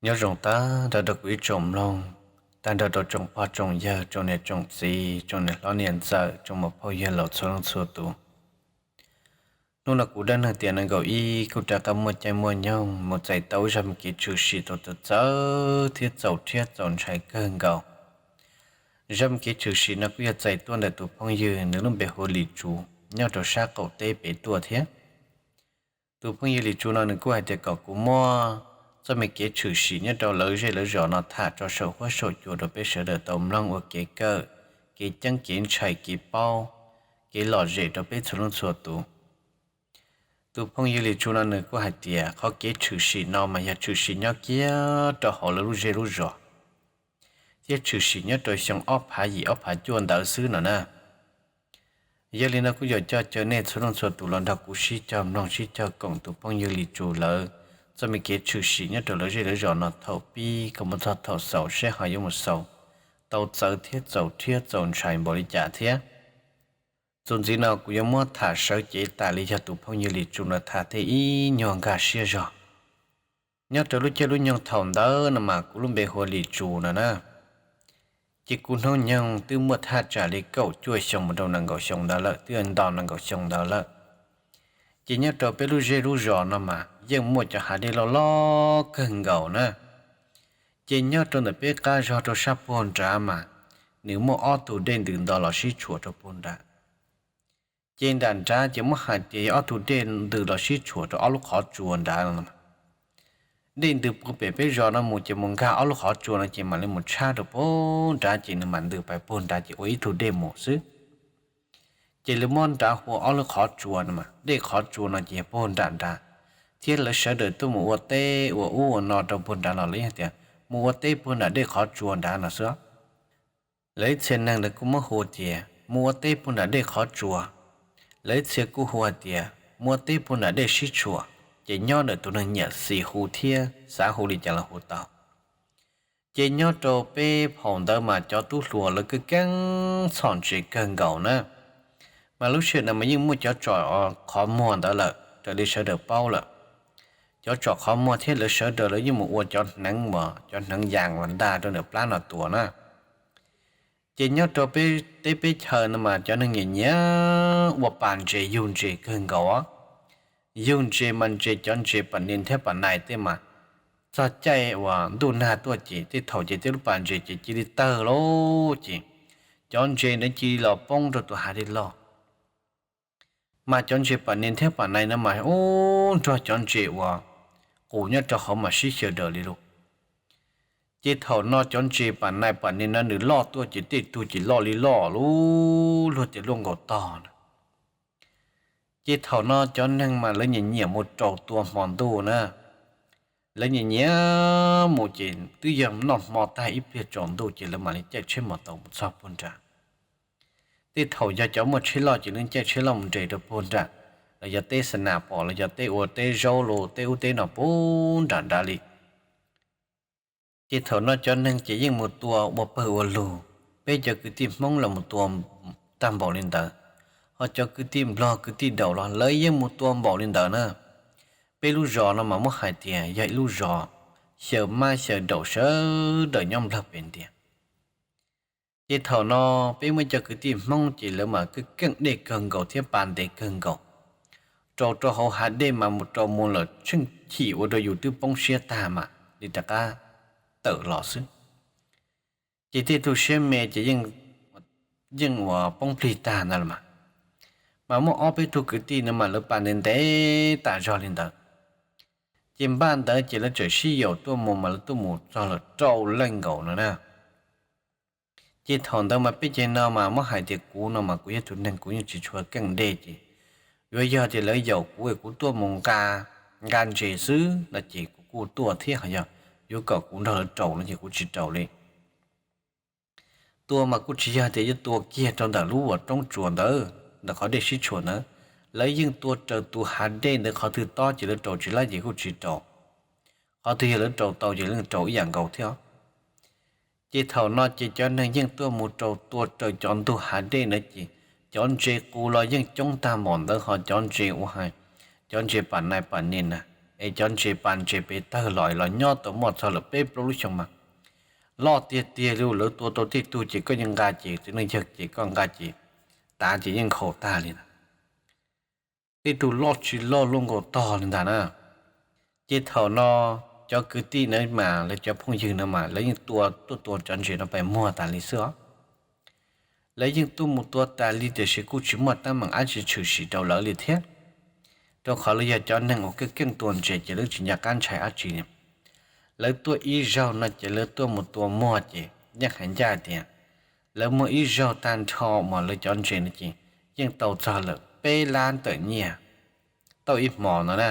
Nyob zoo tag nrho rau kuv ib tsoom mloog, tag nrho rau tsoom pog tsoom yawg, tsoom niam tsoom txiv, tsoom niam hlob niam ntxawm, tsoom muam phauj yawg laus txhua leej txhua tus. Hnub no kuv dab neeg tiam nees nkaum ib kuj rov qab muaj caij muaj nyoog mus txais tau zaj me kev tshwm sim tau txawv thiab txaus rhiab txaus ntshai kawg nkaus. Zaj me kev tshwm sim no kuj yog txais tuaj ntawm tus phooj ywg, nws lub npe hu ua Lis Tsu, nyob rau sab qaum teb pem tuaj thiab. Tus phooj ywg Lis Tsu no nws kuj hais tias kom kuv muab txoj me kev tshwm sim nyob rau lawv zej lawv zos no tham tso saum huab saum cua rau peb sawv daws tau mloog ua kev kawm, kev ceeb kev ntshai, kev paub, kev lom zem rau peb txhua leej txhua tus. Tus phooj ywg Lis Tsu no nws kuj hais tias qhov kev tshwm sim no mas yog tshwm sim nyob kiag rau hauv lawv lub zej lub zos, thiab tshwm sim nyob rau xyoo ob phav yim ob phav cuaj ntawd xwb no na. Yog li no kuj yuav coj caw nej txhua leej txhua tus los nrog kuv sib cog mloog sib cog koom tus phooj ywg Lis Tsu lawv txoj me kev tshwm sim nyob rau lawv zej lawv zos no thaum pib kom mus txog thaum xaus seb ho yuav mus xaus tau txawv thiab txaus rhiab txaus ntshai npaum li cas thiab. Txuas ntxiv no kuv yuav muab tham sawv cev tas li yog tus phooj ywg Lis Tsu no tham thiaj ib nyuag nkag siab zog. Nyob rau lub caij lub nyoog thaum ntawd no mas kuv lub npe hu ua Lis Tsu no na. Ces kuv hnub nyoog twb muaj thaj tsam li kaum cuaj xyoo mus rau nees nkaum xyoo ntawd lawm, twb nto nees nkaum xyoo ntawd lawm. Ces nyob rau peb lub zej lub zos no mas yeej muaj cov hav dej loj loj kawg nkaus na. Ces nyob rau ntawm peb qab zog rau sab puag nrad mas nws muaj ob tug dej ntws nto los sib tshuam rau puag nrad. Ces nram nrad ces muab hais tias yog ob tug dej ntws los sib tshuam rau ob lub qhov tsua nrad no. Dej ntws puag pem peb zos no mus ces mus nkag ob lub qhov tsua no ces mam li mus tshab rau puag nrad ces nws mam ntws pais puag nrad ces ua ib tug dej mus xwb. Ces lawv muab nrad hu ua ob lub qhov tsua no, dej qhov tsua no ces yog puag nram nrad, thiab lawv sawv daws tuaj mus ua teb ua ub ua no rau puag nrad los lawv yeej tias mus ua teb puag nram dej qhov tsua nrad no xwb. Lawv ib txhia neeg lawv kuj muab hu tias mus ua teb puag nram dej qhov tsua, lawv ib txhia kuj hu hais tias mus ua teb puag nram dej sib tshuam, ces nyob ntawm tus neeg nyiam xis hu thiab xav hu li cas los hu tau. Ces nyob rau peb phaum ntawd mas cov tub hluas lawv keej keej txhom ntses kawg nkaus na. Mas lub sij hawm ntawd mas yeej muaj cov tsom qhov muag ntawd lawm raws li sawv daws paub lawm. Cov tsom qhov muag thiab lawv sawv daws lawv yeej mus ua cov hneev uas cov hneev yas uas nta rau ntawm plab no tua na. Ces nyob rau peb teb peb chaw no mas cov neeg nyiam nyiam ua pas ntses yug ntses kawg nkaus. Yug ntses mas ntses cov ntses pas nis thiab pas nais tej mas txog caij uas ntuj nag tuaj ces tej thaum ces tej lub pas ntses ces cia li tawg lauj ces cov ntses ntawd cia li los poob rau tus hav dej loj. Mas cov ntses pas nis thiab pas nais no mas ub nrog cov ntses uas qus nyob rau hauv mas sib xyaw daws li lauj. Ces thaum no cov ntses pas nais pas nis no nws loj tuaj ces tej tug ces loj li loj lub luag tias luaj nkaus tog na. Ces thaum no cov neeg mas lawv nyiam nyiam mus rau tua hmo ntuj na. Lawv nyiam nyiam mus ces twb yog noj hmo tag ib pliag tsaus ntuj ces lawv mam li caij tsheb mos taus mus txog puag nrad. Tej thaum yog cov muaj tsheb loj ces lawv caij tsheb loj mus nres rau puag nram, los yog teb xa nas pom los yog teb ua teb zaub los teb ub teb no puag nram nrad li. Ces thaum no cov neeg ces yeej mus tua ua pawg ua lug, peb cov kwv tij Hmoob los mus tua tag npaum li ntawd, ho cov kwv tij Nplog kwv tij Daum los lawv yeej mus tua npaum li ntawd na. Peb lub zos no mas muab hais tias yog ib lub zos xyaw mab xyaw daum sawv daws nyob nplawg pem ntiag. Ces thaum no peb muaj cov kwv tij Hmoob ces lawv mas keej keej dej kawg nkaus thiab pa ntev kawg nkaus, rau rau hauv hav dej mas mus rau mus lawm tsheej chim ua rau yus twb poob siab tag mas li rov qab tawm los xwb. Ces tej tug siab me ces yeej uas poob plig tag ntawd los mas, mas muaj ob peb tug kwv tij no mas lawv pa ntev ntev tas zog li ntawd. Ces npaj ntawd ces lawv txawm sib yaum tuaj mus mas lawv tuaj mus txog lawm rau leej nkaus no na. Ces thaum ntawd mas peb ceg no mas muab hais tias kuv no mas kuv yog tus neeg kuv yeej tsis tshua keej dej ces yuav yog tias lawv yaum kuv es kuv tuaj mus nqa ntses xwb no ces kuv kuj tuaj thiab, ho yog yuav kom kuv nrog lawv raus no ces kuv tsis raus li. Tua mas kuj tsis yog tias yuav tua kiag rau ntawm lub uas roob tsuas ntawd, ntawm qhov dej sib tshuam ntawd, lawv yeej tua raws tus hav dej ntawd qhov twg tob ces lawv raus tsis lab ces kuj tsis raus. Qhov twg yog lawv raus tau ces lawv raus ib yam nkaus thiab. Ces thaum no ces cov neeg yeej tuaj mus raus tua raws cov ntug hav dej ntawd ces cov ntses qus los yeej coob tag npaum ntawd ho cov ntses ua hais, cov ntses pam nais pam nis na, Es cov ntses pas ntses pes tawg los los nyob tau muaj txog lawm peb plaub lub xyoo mas loj tiag tiag li. Lawv tua tau tej tug ces koj yeej nqa ces txiv neej yawg ces koj nqa ces tav ces yeej nkhaus tag li na. Tej tug loj tsis loj luaj nkaus tog li ntag na. Ces thaum no cov kwv tij na mas lawv cov phooj ywg na mas lawv yeej tua tuaj tua cov ntses no pes muag tas li xwb os. Lawv yeej tuaj mus tua tas li tiam sis kuj tsis muaj teeb meem dab tsi tshwm sim rau lawv li thiab, rau qhov lawv yog cov neeg uas keej keej tua ntses ces lawv tsis nco qab ntshai dab tsi li. Lawv tuaj ib zaug no ces lawv tuaj mus tua muag ces yeej hais ncaj tias lawv muag ib zaug tag nrho mas lawv cov ntses no ces yeej tau txog lawm peb lab tawm nyiaj tau ib hmos no na.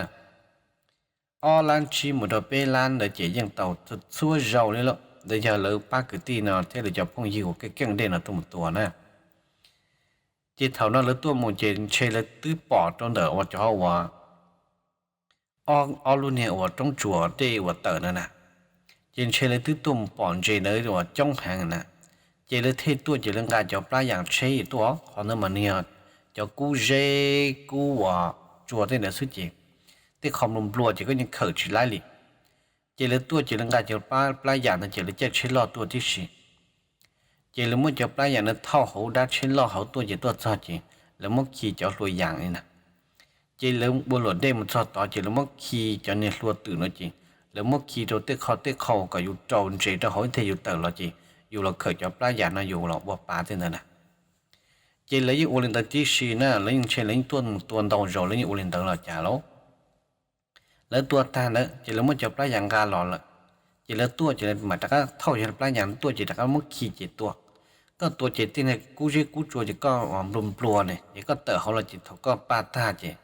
Ob lab tsib mus rau peb lab ntawd ces yeej tau txhua zaus li lawm. Ntawd yog lawv pab kwv tij no thiab lawv cov phooj ywg uas keej keej dej no tuaj mus tua na. Ces thaum no lawv tuaj mus ces ntshe lawv twb pom rau ntawm uas cov uas ob lub niag uas roob tsuas dej uas tawm na na. Ces ntshe lawv twb tuaj mus pom ntses ntawd uas coob heev na. Ces lawv thiaj tuaj ces lawv nqa cov plab yas tsheb tuaj, qhov ntawd mas nws yog cov kub zeb kub uas tsua tej ntawd xwb ces tej qho nplua nplua ces koj yeej khawm tsis laib li. Ces lawv tuaj ces lawv nqa cov plab yas ntawd ces lawv caij tsheb loj tuaj tib si. Ces lawv muab cov plab yas ntawd thauj hauv dab tsheb loj hauv tuaj ces tuaj txog ces lawv muab khi cov hlua yas li na. Ces lawv ua luam dej mus txog tod ces lawv muab khi cov niag hlua twm no ces lawv muab khi rau tej qho tej qho kom yus rau ntses rau hauv thiaj yus tawm los ces yus los khawm cov plab yas no yus los ua pa tej ntawd na. Ces lawv yeej ua li ntawd tib si na, lawv yeej ntshe lawv yeej tuaj mus tua ntau zaus lawv yeej ua li ntawd los cas lauj. Lawv tua tag ntawd ces lawv muab cov plab yas nqa los lawm. Ces lawv tuaj ces lawv mam rov qab thauj yog plab yas tuaj ces rov qab muab khi ces tua. Koj tua ces tej niag kub zeb kub tsua ces koj nplua nplua ne ces koj tawm hauv los ces thaum koj pa tag ces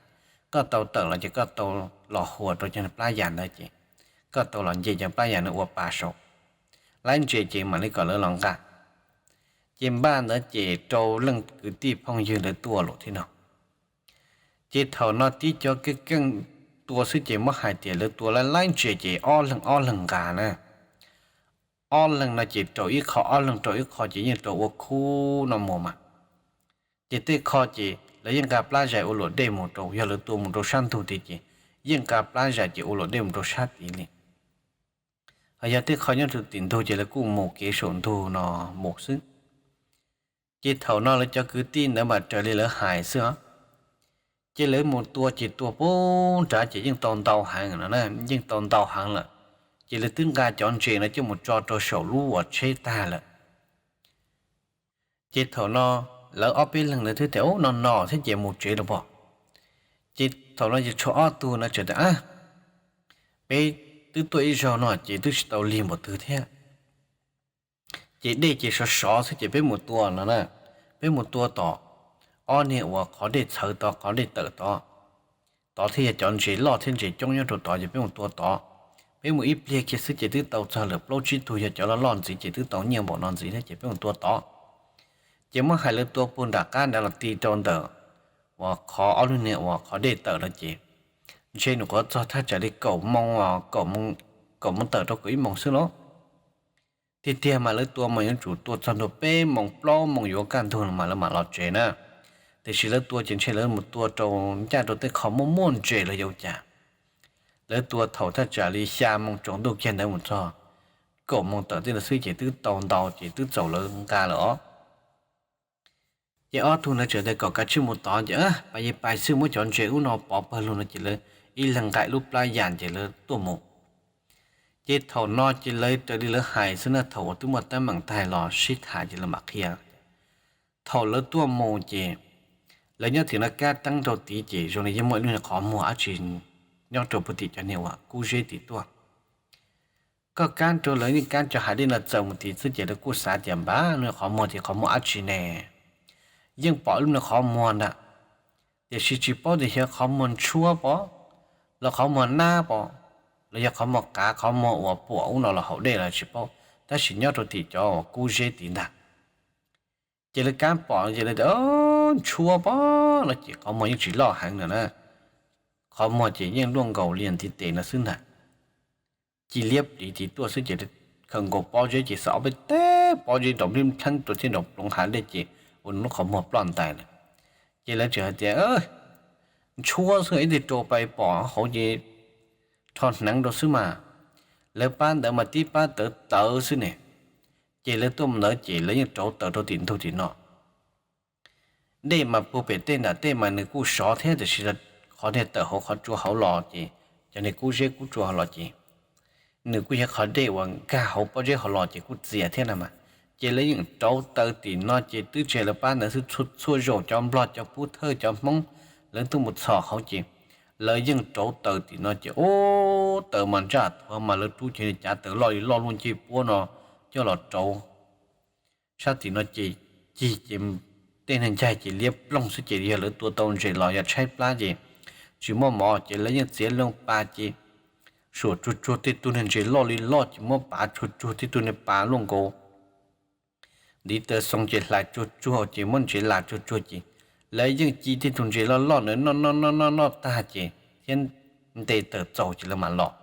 koj tau tawm los ces koj tau los huas rau cov plab yas ntawd ces koj tau los nce cov plab yas ntawd ua pa saum laib ntses ces mam li kom lawv los nqa. Ces npaj ntawd ces rau leej kwv tij phooj ywg lawv tuaj lawm thiab no. Ces thaum no tib cov keej keej tua xwb ces muab hais tias lawv tua laib laib ntses ces ob leeg ob leeg nqa na. Ob leeg no ces rau ib qho, ob leeg rau ib qho ces yeej rau ua khub no mus mas. Ces tej qho ces lawv yeej nqa plab zais ua luam dej mus rau, yog lawv tua mus rau sab ntug tid ces yeej nqa plab zais ces ua luam dej mus rau sab tid li. Ho yog tej qho nyob rau tim ntug ces lawv kuj mus kev saum ntug no mus xwb. Ces thaum no lawv cov kwv tij ntawd mas raws li lawv hais xwb os. Ces lawv mus tua ces tua pub nrad ces yeej tau ntau heev no na, yeej tau ntau heev lawm. Ces lawv twb nqa cov ntses no coj mus tso rau saum lub uas tsheb tag lawm. Ces thaum no lawv ob peb leeg ntawd thiaj tias, Ub, no no thiab ces mus tsev los pom. Ces thaum no ces tshuav ob tug no txawm tias, A, peb twb tuaj ib zaug no ces twb tsis tau lig npaum twg thiab. Ces dej ces sov sov xwb ces peb mus tua no na, peb mus tua tom ob niag uas qhov dej txhawv tod, qhov dej tawm tod. Tod thiaj yog cov ntses loj thiab ntses coob nyob rau tod ces peb mus tua tod. Peb mus ib pliag kiag xwb ces twb tau txog lawm plaub tsib tug, yog cov loj loj ntxiv ces twb tau nyiaj npaum no ntxiv thiab ces peb mus tua tod. Ces muab hais lawv tua puag nram qab nrad los ti rau ntawm uas qhov ob lub niag uas qhov dej tawm no ces ntshe nws qhuav txog thaj tsam li kaum moo, kaum moo tawm rau kaum ib moo xwb los. Tiag tiag mas lawv tua mas yuav tsum tua txog ntua peb moo plaub moo yuav kaj ntug no mas lawv mam los tsev na. Tiam sis lawv tua ces ntshe lawv mus tua rau ncaj rau tej qho muaj muaj ntses los yog ua cas. Lawv tua thaum thaj tsam li xya moo tsaus ntuj kiag ntawd mus txog kaum moo tawm tej no xwb ces twb tau ntau ces twb txaus lawv nqa lawm os. Ces ob tug ntawd txawm tias kom kav tsij mus tod ces pais yeej pais xwb, muab cov ntses ub no pov pawg lug no ces lawv ib leeg nqa ib lub plab yas ces lawv tuaj mus. Ces thaum no ces lawv raws li lawv hais xwb na, thaum uas twb muaj teeb meem tag los sib tham ces lawv mam qhia. Thaum lawv tuaj mus ces lawv nyob tim no kab teeb rau tid ces zoo li yeej muaj ib lub niag qhov muag dab tsi nyob rau puag tim cov niag uas kub zeb tim tuaj. Koj kab rau lawv yeej kab cov hav dej no txaws mus tid xwb ces lawv kuj xav tias npab lub niag qhov muag tim qhov muag dab tsi ne. Yeej pom ib lub niag qhov muag ntag, tiam sis tsis paub tias yog qhov muag ntshuab pom, los qhov muag nab pom, los yog qhov muag qav, qhov muag uas puam ub no los haus dej los tsis paub, tab sis nyob rau tim cov uas kub zeb tid ntag. Ces lawv kab pom ces lawv tias ntshuab pom no ces qhov muag yeej tsis loj heev no na. Qhov muag ces yeej luaj nkaus li ntiv tes no xwb ntag. Ci liab pliv tid tuaj xwb ces khawm nkaus pob zeb ces xav ob peb teg pob zeb nrov nplib npleeb rau thiab nrov ploov hav dej ces ua lub qhov muag ploj ntais lawm. Ces lawv tseem hais tias ntshuab xwb, ib teg rau pais pom hauv ces rho hneev rau xwb mas. Lawv pab ntawd mas tib pab tawv tawv xwb ne. Ces lawv tuaj ntawd ces lawv yeej rauv taws rau tim ntug tim no. Dej mas puag pem tej nram tej mas nws kuj sov thiab, tiam sis qhov niag tawm hauv qhov tsua hauv los ces, cov niag kub zeb kub tsua hauv los ces, nws kuj yog qhov dej uas nkag hauv pob zeb hauv los ces kuj txias thiab na mas. Ces lawv yeej rauv taws tim no ces twb tsis hais lawv pab ntawd xwb, txhua zaus cov nplog cov pub thawj cov hmoob lawv tuaj mus txhom hauv ces lawv yeej rauv taws tim no ces ub, taws mas ntsaj thuav mas lawv rub cov cav taws loj li loj luaj ncej puab no coj los rauv sab tim no ces cig ces tej neeg ncaig ces liab ploog xwb ces yog lawv tua tau ntses los yog tshaib plab ces tsis muaj mov ces lawv yeej txiav loo pas ces suam tsuag tsuag tej tug niag ntses loj li loj ces muab pav tsuag tsuag tej tug niag pas luaj nkaus ntiv taw xoo ces hlais tsuag tsuag ces muab ntses las tsuag tsuag ces lawv yeej ci tej tug ntses loj loj ntawd noj noj noj noj noj tag ces thiab nte tawm txaus ces lawv mam los.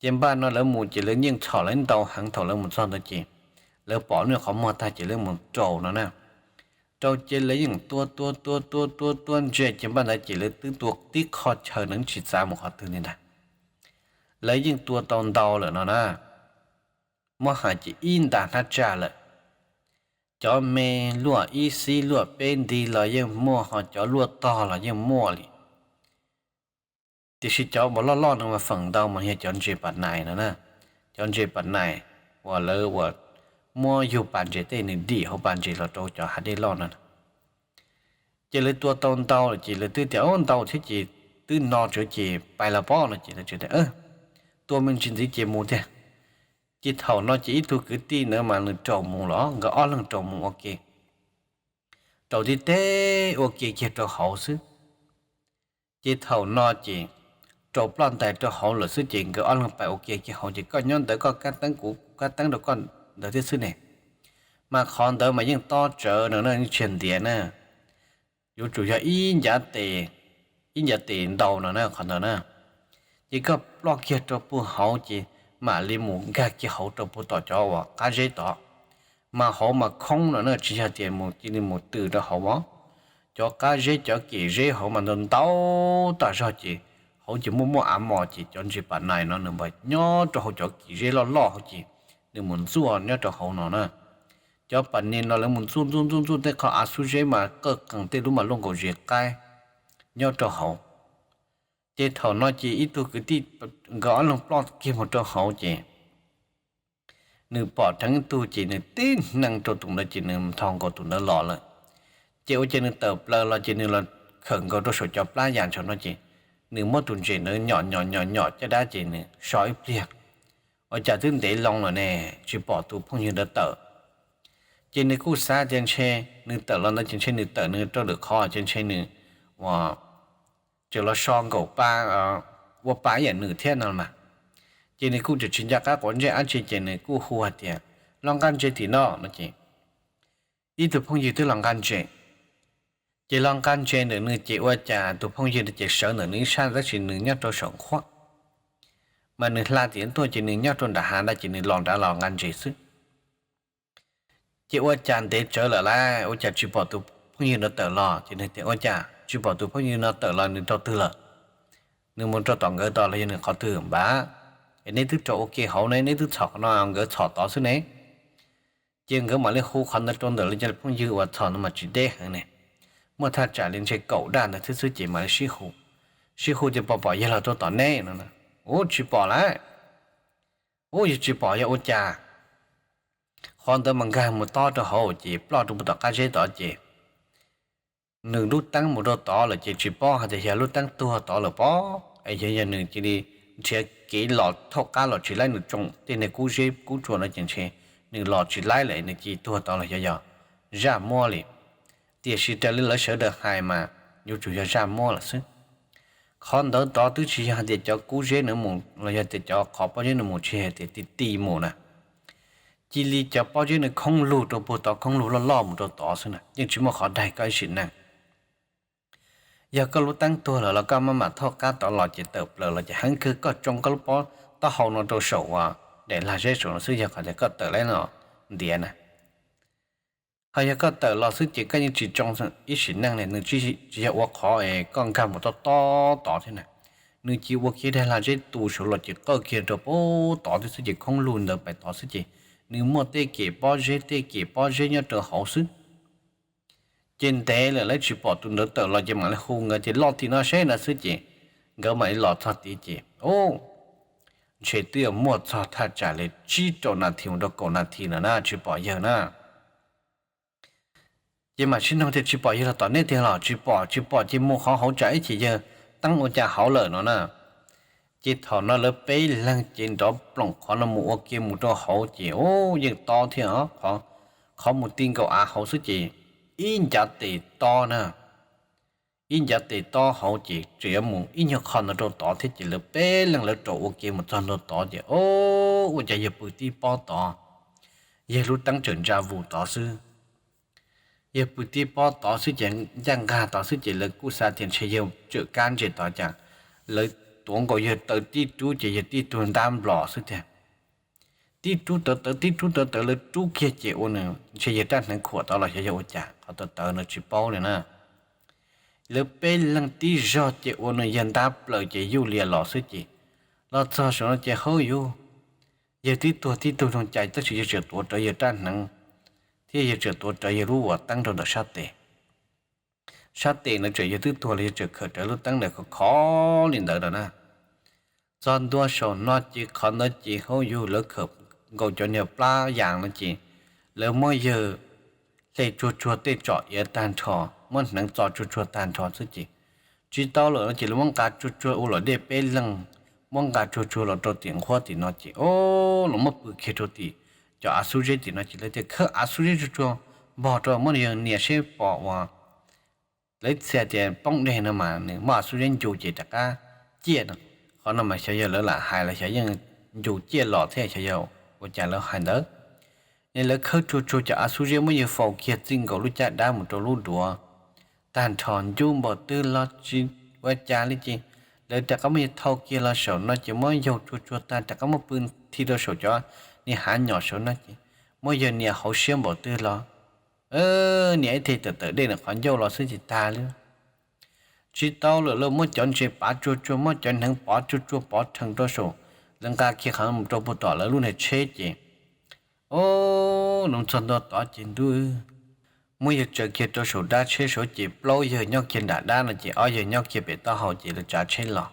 Ces npaj no lawv mus ces lawv yeej txhom lawv ntau heev thaum lawv mus txog ntawd ces lawv pom nws qhov muag tag ces lawv mus rau no na. Rau ces lawv yeej tua tua tua tua tua tua ntses ces npaj ntawd ces lawv twb tua tib qho chaw ntawd tsis txav mus qhov twg li ntag. Lawv yeej tua tau ntau lawm no na. Muab hais ces ib nta hnab tsaj lawm. Cov me luaj ib xib luaj peb nti los yeej muaj, ho cov luaj tog los yeej muaj li. Tiam sis cov uas loj loj no mas feem ntau mas yog cov ntses pas nais no na. Cov ntses pas nais uas lawv uas muab yug pas ntses tej nws dim hauv pas ntses los rau cov hav dej loj no. Ces lawv tua tau ntau lawm ces lawv twb tias ntau thiab ces twb no tsawv ces pais los pob no ces lawv tias tua me ntsis ntxiv ces mus tiag. Ces thaum no ces ib tug kwv tij ntawd mas nws raus mus los nkawd ob leeg raus mus ua ke, raus tib teb ua ke kiag rau hauv xwb. Ces thaum no ces raus ploj ntais rau hauv lawm xwb ces nkawd ob leeg pais ua ke kiag hauv ces koj nyob ntawd koj kab teeb kuv kab teeb rau koj ntawd thiab xwb ne. Mas qhov ntawd mas yeej tob tsawv no na, yeej tsis ntiav na. Yuav tsum yog ib ncav tes, ib ncav tes ntau no na qhov ntawd na. Ces koj ploj kiag rau puag hauv ces mam li mus nkag kiag hauv rau puag tom cov uas qab zeb tod. Mas hauv mas khoob no na, tsis yog tias mus cia li mus tws rau hauv os. Cov qab zeb cov kem zeb hauv mas ntau ntau tas zog ces hauv ces muaj muaj av mos ces cov ntses pas nais no nws npaj nyob rau hauv cov kem zeb loj loj hauv ces nws mus ntxuaj nyob rau hauv no na. Cov pas nais no lawv mus ntxuaj ntxuaj ntxuaj ntxuaj tej qho av xub zeb mas qawj qees tej lub mas luaj nkaus zes qaib nyob rau hauv. Ces thaum no ces ib tug kwv tij nkawd ob leeg ploj kiag mus rau hauv ces nws pom dheev ib tug ces nws tib hneev rau tus ntawd ces nws nthos nkaus tus ntawd los lawm. Ces ua cas nws tawm plaws los ces nws los khawm nkaus rau saum cov plab yas ntshaum no ces nws muab tus ntses ntawd nyom nyom nyom nyom caj dab ces nws so ib pliag, ua cas twb ntev loo lawm ne, tsis pom tus phooj ywg ntawd tawm. Ces nws kuj xav tias ntshe nws tawm los ntawd ces ntshe nws tawm nws rau lwm qhov ces ntshe nws ua tseem los so nkaum pa, ua pa ib yam nws thiab no mas. Ces nws kuj tseem tsis nco qab quav ntsej dab tsi ces nws kuj hu hais tias, los nqa ntses tim no no ces ib tug phooj ywg twb los nqa ntses. Ces los nqa ntses ntawm nws ces ua cas tus phooj ywg ntawd ces sawv ntawm nws ib sab tab sis nws nyob rau saum nqhuab. Mas nws hla tim tuaj ces nws nyob rau nram hav ntawd ces nws los nrad los nqa ntses xwb. Ces ua cas ntev tsawv lawm lauj, ua cas tsis pom tus phooj ywg ntawd tawm los ces nws tias, ua cas tsis pom tus phooj ywg no tawm los nws rau twg lawm? Nws mus rau tom nkawd tod los yog nws qhov twg npam? Es neb twb rau ua ke hauv ne, neb twb txhom qhov no nkawd txhom tod xwb ne. Ces nkawd mam li hu qhov ntawd rau ntawm lawv cov phooj ywg uas txhom ntawd mas tsis deb heev ne, muaj thaj tsam li ntshe kaum daj ntawd thiab xwb ces mam li sib hu, sib hu tias, pom pom yawg los rau tom neb no. Ub, tsis pom lauj. Ub, yog tsis pom yog ua cas? Qhov ntawd mas nkag mus tob rau hauv ces ploj rau puag tom qab zeb tod ces nws lub teeb mus rau tod lawm ces tsis paub hais tias yog lub teeb tuag tod lawm pob, es yog, yog nws cia li nrhiav kev los thaub qab los tsis laib, nws tsoo tej niag kub zeb kub tsua no ces ntshe nws los tsis laib lawm nws cia li tuag tod los yog, yog zaj muab li. Tiam sis raws li lawv sawv daws hais mas yuav tsum yog zaj muab lawm xwb. Qhov ntawd tod twb tsis yog hais tias cov kub zeb nws mus los yog tias cov qhov pob zeb nws mus, tsis yog tias ti ti mus na. Cia li cov pob zeb nws khoob lug rau puag tod, khoob lug loj loj mus rau tod xwb na, yeej tsis muaj qhov daig koj ib sim neej. Yog koj lub teeb tuag lawm los koj maj mam thaub qab tod los ces tawm plaws los ces heev kawg, koj tsoo koj lub pob taub hau no rau saum uas daim lag zeb saum no xwb, yog qhov tias koj tawm laib no ntiav na. Ho yog koj tawm los xwb ces koj yeej tsis tsoo ib sim neej li, nws tsis yog ua qhov es koj nkag mus tob tob tod thiab na. nws cia li ua kiag daim lag zeb tu saud los ces qawj kiag rau pem tod thiab xwb ces khoob lug ntawd pais tod xwb ces nws muaj tej kem pob zeb tej kem pob zeb nyob rau hauv xwb. Ces ntev lawm lawv tsis pom tus ntawd tawm los ces mam li hu nkawd tias los tim no seb no xwb ces nkawd mam li los txog tid ces, o, ntshe twb muaj txog thaj tsam li tsib rau nas this mus rau kaum nas this lawm na tsis pom yawg na. Ces mam sib nug tias tsis pom yawg los tom nej tiag los? Tsis pom, tsis pom ces mus qhov hauv tsam ib chim yawg teeb ua cas hauv lawm no na. Ces thaum no lawv peb leeg ces nrov ploom qhov no mus ua ke mus rau hauv ces, o, yeej tob thiab, qhov mus ti nkaus av hauv xwb ces ib ncav tes tob na, ib ncav tes tob hauv ces tseem yuav mus ib nyuag qho ntawd rau tod thiab ces lawv peb leeg lawv rau ua ke mus txog ntua tod ces, o, ua cas yawg pw tib pob tod, yawg lub teeb tseem ntsa vus tod xwb. Yawg pw tib pob tod xwb ces ncaj nqag tod xwb ces lawv kuj xav tias ntshe yawg tsawm kab ntse tod cas, lawv tuav nkaus yawg taw tib rub ces yawg tib tug ntab nplos xwb tiag. Tib rub tawv tawv tib rub tawv tawv lawv rub kiag ces ua nws ntshe yawg rab hneev khuam tod los xyov yog ua cas qhov tawv tawv no tsis paub li na. Lawv peb leeg tib zog ces ua nws yawg ntab plaws ces yuj lias los xwb ces los txog saum no ces hauj yug, yawg tib tuag tib tug zoo cai tab sis yawg tseem tuav rawv yawg rab hneev thiab yawg tseem tuav rawv yawg lub uas teeb rau ntawm sab tes. Sab tes ntawd tseem yawg twb tuag los yawg tseem khawm rawv lub teeb ntawd khov khov li ntawd no na. Txog ntua saum no ces qhov ntawd ces hauj yug lawv khawm nkaus cov niag plab yas no ces lawv muab yawg hle tsuag tsuag tej tsom iav tag nrho, muab hneev txo tsuag tsuag tag nrho xwb ces tsis tau lawm no ces lawv muab nqa tsuag tsuag ua luam dej peb leeg, muab nqa tsuag tsuag los rau tim nqhuab tim no ces, o, los muab pw kiag rau tim cov av xub zeb tim no ces lawv tias khawb av xub zeb tsuag tsuag npog rau muab yawg nias seb pom uas lawv txhais tias poob dej no mas nws muab av xub zeb ncu ces rov qab ciaj no. Qhov no mas xyov yog lawv lam hais los xyov yeej ncu ciaj los thiab xyov yog ua cas lawv hais ntawd. Ces lawv khawb tsuag tsuag cov av xub zeb muab yawg faus kiag txij nkaus lub caj dab mus rau lub duav tag nrho ncub npaum twg los tsis ua cas li ces lawv rov qab muab yawg thau kiag los saum no ces muab yaug tsuag tsuag tag rov qab muab pw nthi rau saum cov niag hav nyom saum no ces muab yawg nias hauv siab npaum twg los nias ib teg tawm tawm dej nws qhov ncauj los xwb ces tag li. Tsis tau lawm lawv muab cov ntses pav tsuag tsuag muab cov hneev pov tsuag tsuag pov rhees rau saum, lawv nqa kiag qhov mus rau puag tom lawv lub niag tsheb ces, o, los txog ntua tod ces ntuj, muab yawg tsaws kiag rau saum dab tsheb saud ces plaub yawg nyob kiag nram dab no ces ob yawg nyob kiag pem taub hau ces lawv tsav tsheb los.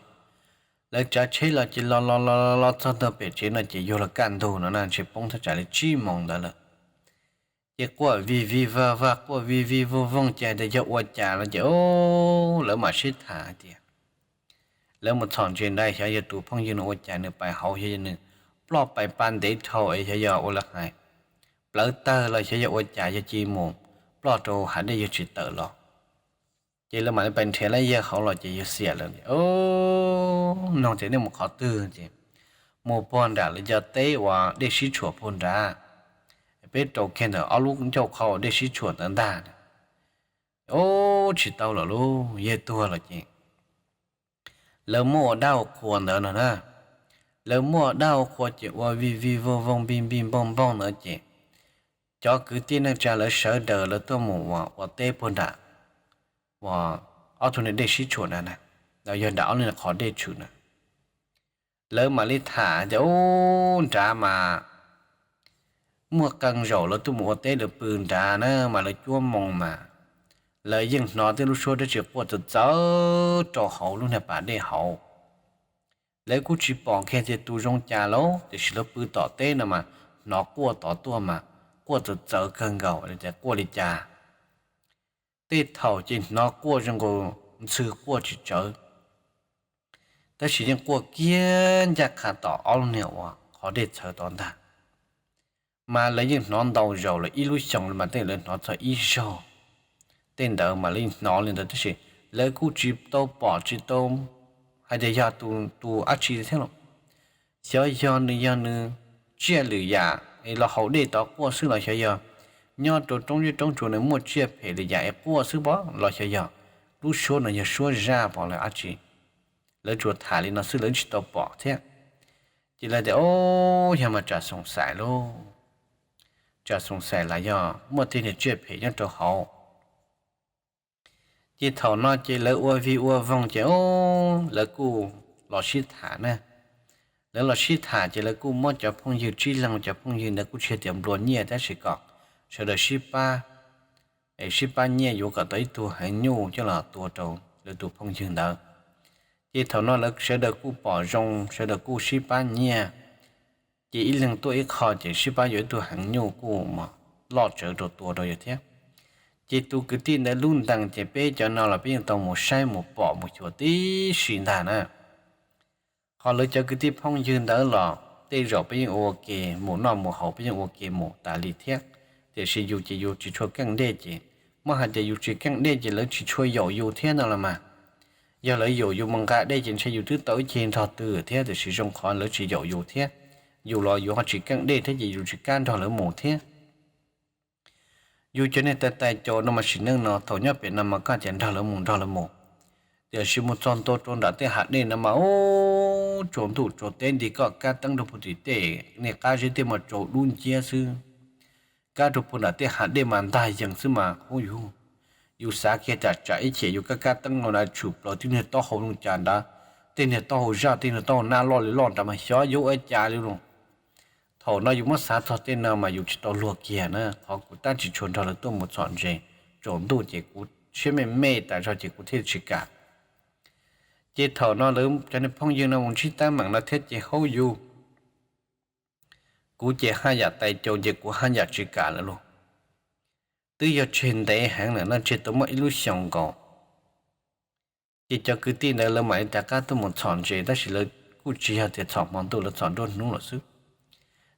Lawv tsav tsheb los ces los los los los txog ntua pem tsev no ces yuav luag kaj ntug no na ntshe poob thaj tsam li tsib moos ntawd lawm. Ces quaj vij vij vaj vaj quaj vij vij vooj vooj ces hais tias yog ua cas no ces, o, lawv mam sib tham hais tias lawv mus txhom ntses ntawd xyov yog tus phooj ywg no ua cas nws pais hauv xyov yog nws ploj pais pa ntev dhau es xyov yog ua lawv hais plawv tawg los xyov yog ua cas yog cia li mus ploj rau hav dej yawg tsis tawm los. Ces lawv mam li pais nrhiav lawv yawg hauv los ces yawg xiam lawm. Noog tias nej mus qhov twg ces mus puag nram lawv cov teb uas dej sib tshuam puag nrad, peb rau kiag ntawm ob lub ncauj qhov uas dej sib tshuam ntawd ntag. Ub, tsis tau lawm lauj, yawg tuag lawm ces lawv muab ua dab ua qhua ntawd no na. Lawv muab ua dab ua qhua ces ua vij vij vooj vooj npij npij npooj npooj ntawd ces cov kwv tij neej tsa lawv sawv daws lawv tuaj mus ua ua teb puag nram uas ob tug niag dej sib tshuam ntawd na, los yog nram ob lub niag qhov dej tshwm na. Lawv mam li tham tias ub, nrad mas muaj qee zaus lawv tuaj mus ua teb lawv pw nrad na mas lawv cuab moo mas lawv yeej hnov tej lub suab dab tsi quaj txawv txawv rau hauv lub niag pas dej hauv. Lawv kuj tsis pom kiag tias tus zoo cas lauj, tiam sis lawv pw tom teb no mas hnov quaj tod tuaj mas quaj txawv txawv kawg nkaus, quaj li cas tej thaum ces hnov quaj zoo nkaus ntxhw quaj tsis tsawv, tab sis yeej quaj kiag ncaj qha tom ob lub niag uas qhov dej txhawv tod ntag. Mas lawv yeej hnov ntau zaus lawm, ib lub xyoos mas tej lawv hnov txog ib zaug. Tej ntawd mas lawv yeej hnov li ntawd tab sis lawv kuj tsis tau pom tsis tau hais tias yog tus dab tsi thiab los, xyov yog nws yog nws tsiaj lwm yam es los haus dej tod quaj xwb los xyov yog nyob rau roob zeb roob tsuas nws muaj tsiaj phem lwm yam es quaj xwb pob los xyov yog lub suab no yog suab zaj pom lawv dab tsi. Lawv tsuas tham li no xwb lawv tsis tau pom thiab. Ces lawv tias, o, yog mas tsam xoom xaim lauj, tsam xoom xaim los yog muaj tej niag tsiaj phem nyob rau hauv. Ces thaum no ces lawv ua vij ua voog ces, o, lawv kuj los sib tham na. Lawv los sib tham ces lawv kuj muab cov phooj ywg tsib leeg, cov phooj ywg ntawd kuj tsis tias nplua nyiaj tab sis kom sawv daws sib pab, sib pab nyiaj yuav kom tau ib tug heev nyuj coj los tua rau lawv tus phooj ywg ntawd. Ces thaum no lawv sawv daws kuj pom zoo, sawv daws kuj sib pab nyiaj, ces ib leeg tuaj ib qho ces sib pab yuav ib tug heev nyuj kuj loj tsawv rau tua rau yawg thiab. Ces tus kwv tij ntawd lub ntees ces peb cov no los peb yeej tau mus saib mus pom mus xyuas tib si ntag na. Ho lawv cov kwv tij phooj ywg ntawd los tej zaum peb yeej ua ke mus noj mus haus, peb yeej ua ke mus tas li thiab. Tiam sis yus ces yus tsis tshua keej dej ces muab hais tias yus tsis keej dej ces lawv tsis tshua yaum yus thiab no los mas. Yog lawv yaum yus mus nqa dej ces ntshe yus twb tau ib ceg nrog twg thiab, tiam sis zoo qhov lawv tsis yaum yus thiab. Yus los yus ho tsis keej dej thiab ces yus tsis kam nrog lawv mus thiab. Yus cov niag tais tais caus no mas sim neej no thaum nyob pem no mas koj tias nrog lawv mus nrog lawv mus, tiam sis mus txog ntua rau nram tej hav dej no mas ub, tsaus ntuj tsaus teb nti koj kab teeb rau puag tim tej niag qab zeb tej mas tsaus dub nciab xwb. Kab rau puag nram tej hav dej mas ntag yees xwb mas ub yus, yus xav kiag tsam tsam ib chim yus kab kab teeb no na tshwm plaws tib niag taub hau zoo cas ntawd, tej niag taub hau zaj tej niag taub hau nab loj li loj nrad mas xyov yuav ua cas li los. Thaum no yus muab xav txog tej no mas yus tsis tau luag kiag na, qhov kuv tab tsis tshua nrog lawv tuaj mus txhom ntses, tsaus ntuj ces kuv siab me me tas zog ces kuv thiaj tsis kam. Ces thaum no lawv cov niag phooj ywg no mus ntsib teeb meem no thiab ces haub yus, kuv ces haj yam tais caus ces kuv haj yam tsis kam lawm lauj. Twb yog tseg ntev heev lawm no, tseg tau muaj ib lub xyoos nkaus. Ces cov kwv tij ntawd lawv mam li rov qab tuaj mus txhom ntses, tab sis lawv kuj tsis yog tias txhom hmo ntuj, lawv txhom nruab hnub lawm xwb.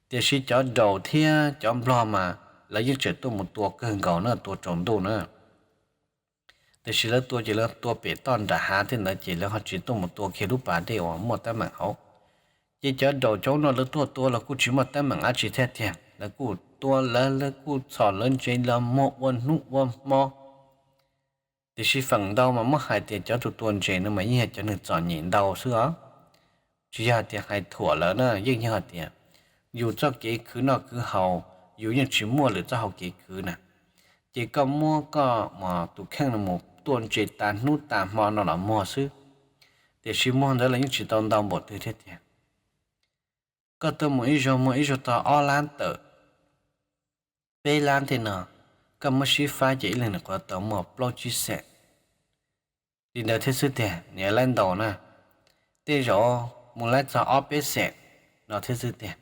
Tiam sis cov daus thiab cov nplog mas lawv yeej tseem tuaj mus tua kawg nkaus na, tua tsaus ntuj na. Tiam sis lawv tua ces lawv tua pem toj nram hav thiab ntawd ces lawv ho tsis tuaj mus tua kiag lub pas dej uas muaj teeb meem hauv. Ces cov daus cov no lawv tuaj tua los kuj tsis muaj teeb meem dab tsi thiab tiag, lawv kuj tua lawv, lawv kuj txhom lawv ntses los muag ua hnub ua hmo. Tiam sis feem ntau mas muab hais tias cov tus tua ntses no mas yeej yog cov neeg txom nyem ntau xwb os. Tsis yog hais tias hais thuam lawv na, yeej yog hais tias yus txoj kev khwv noj khwv haus, yus yeej tsis muaj lwm txoj hau kev khwv na. Ces koj muab koj tus kheej no mus tua ntses tas hnub tas hmo no los muag xwb, tiam sis muag ntawd los yeej tsis tau ntau npaum twg thiab tiag. Koj tuaj mus ib zaug muag ib zaug tog ob lab tawm peb lab tej no, koj muab sib faib ces ib leeg nws qhuav tau muaj plaub tsib xees li ntawd thiab xwb tiag, nws laib ntau na. Tej zaum mus laib txog ob peb xees no thiab xwb tiag.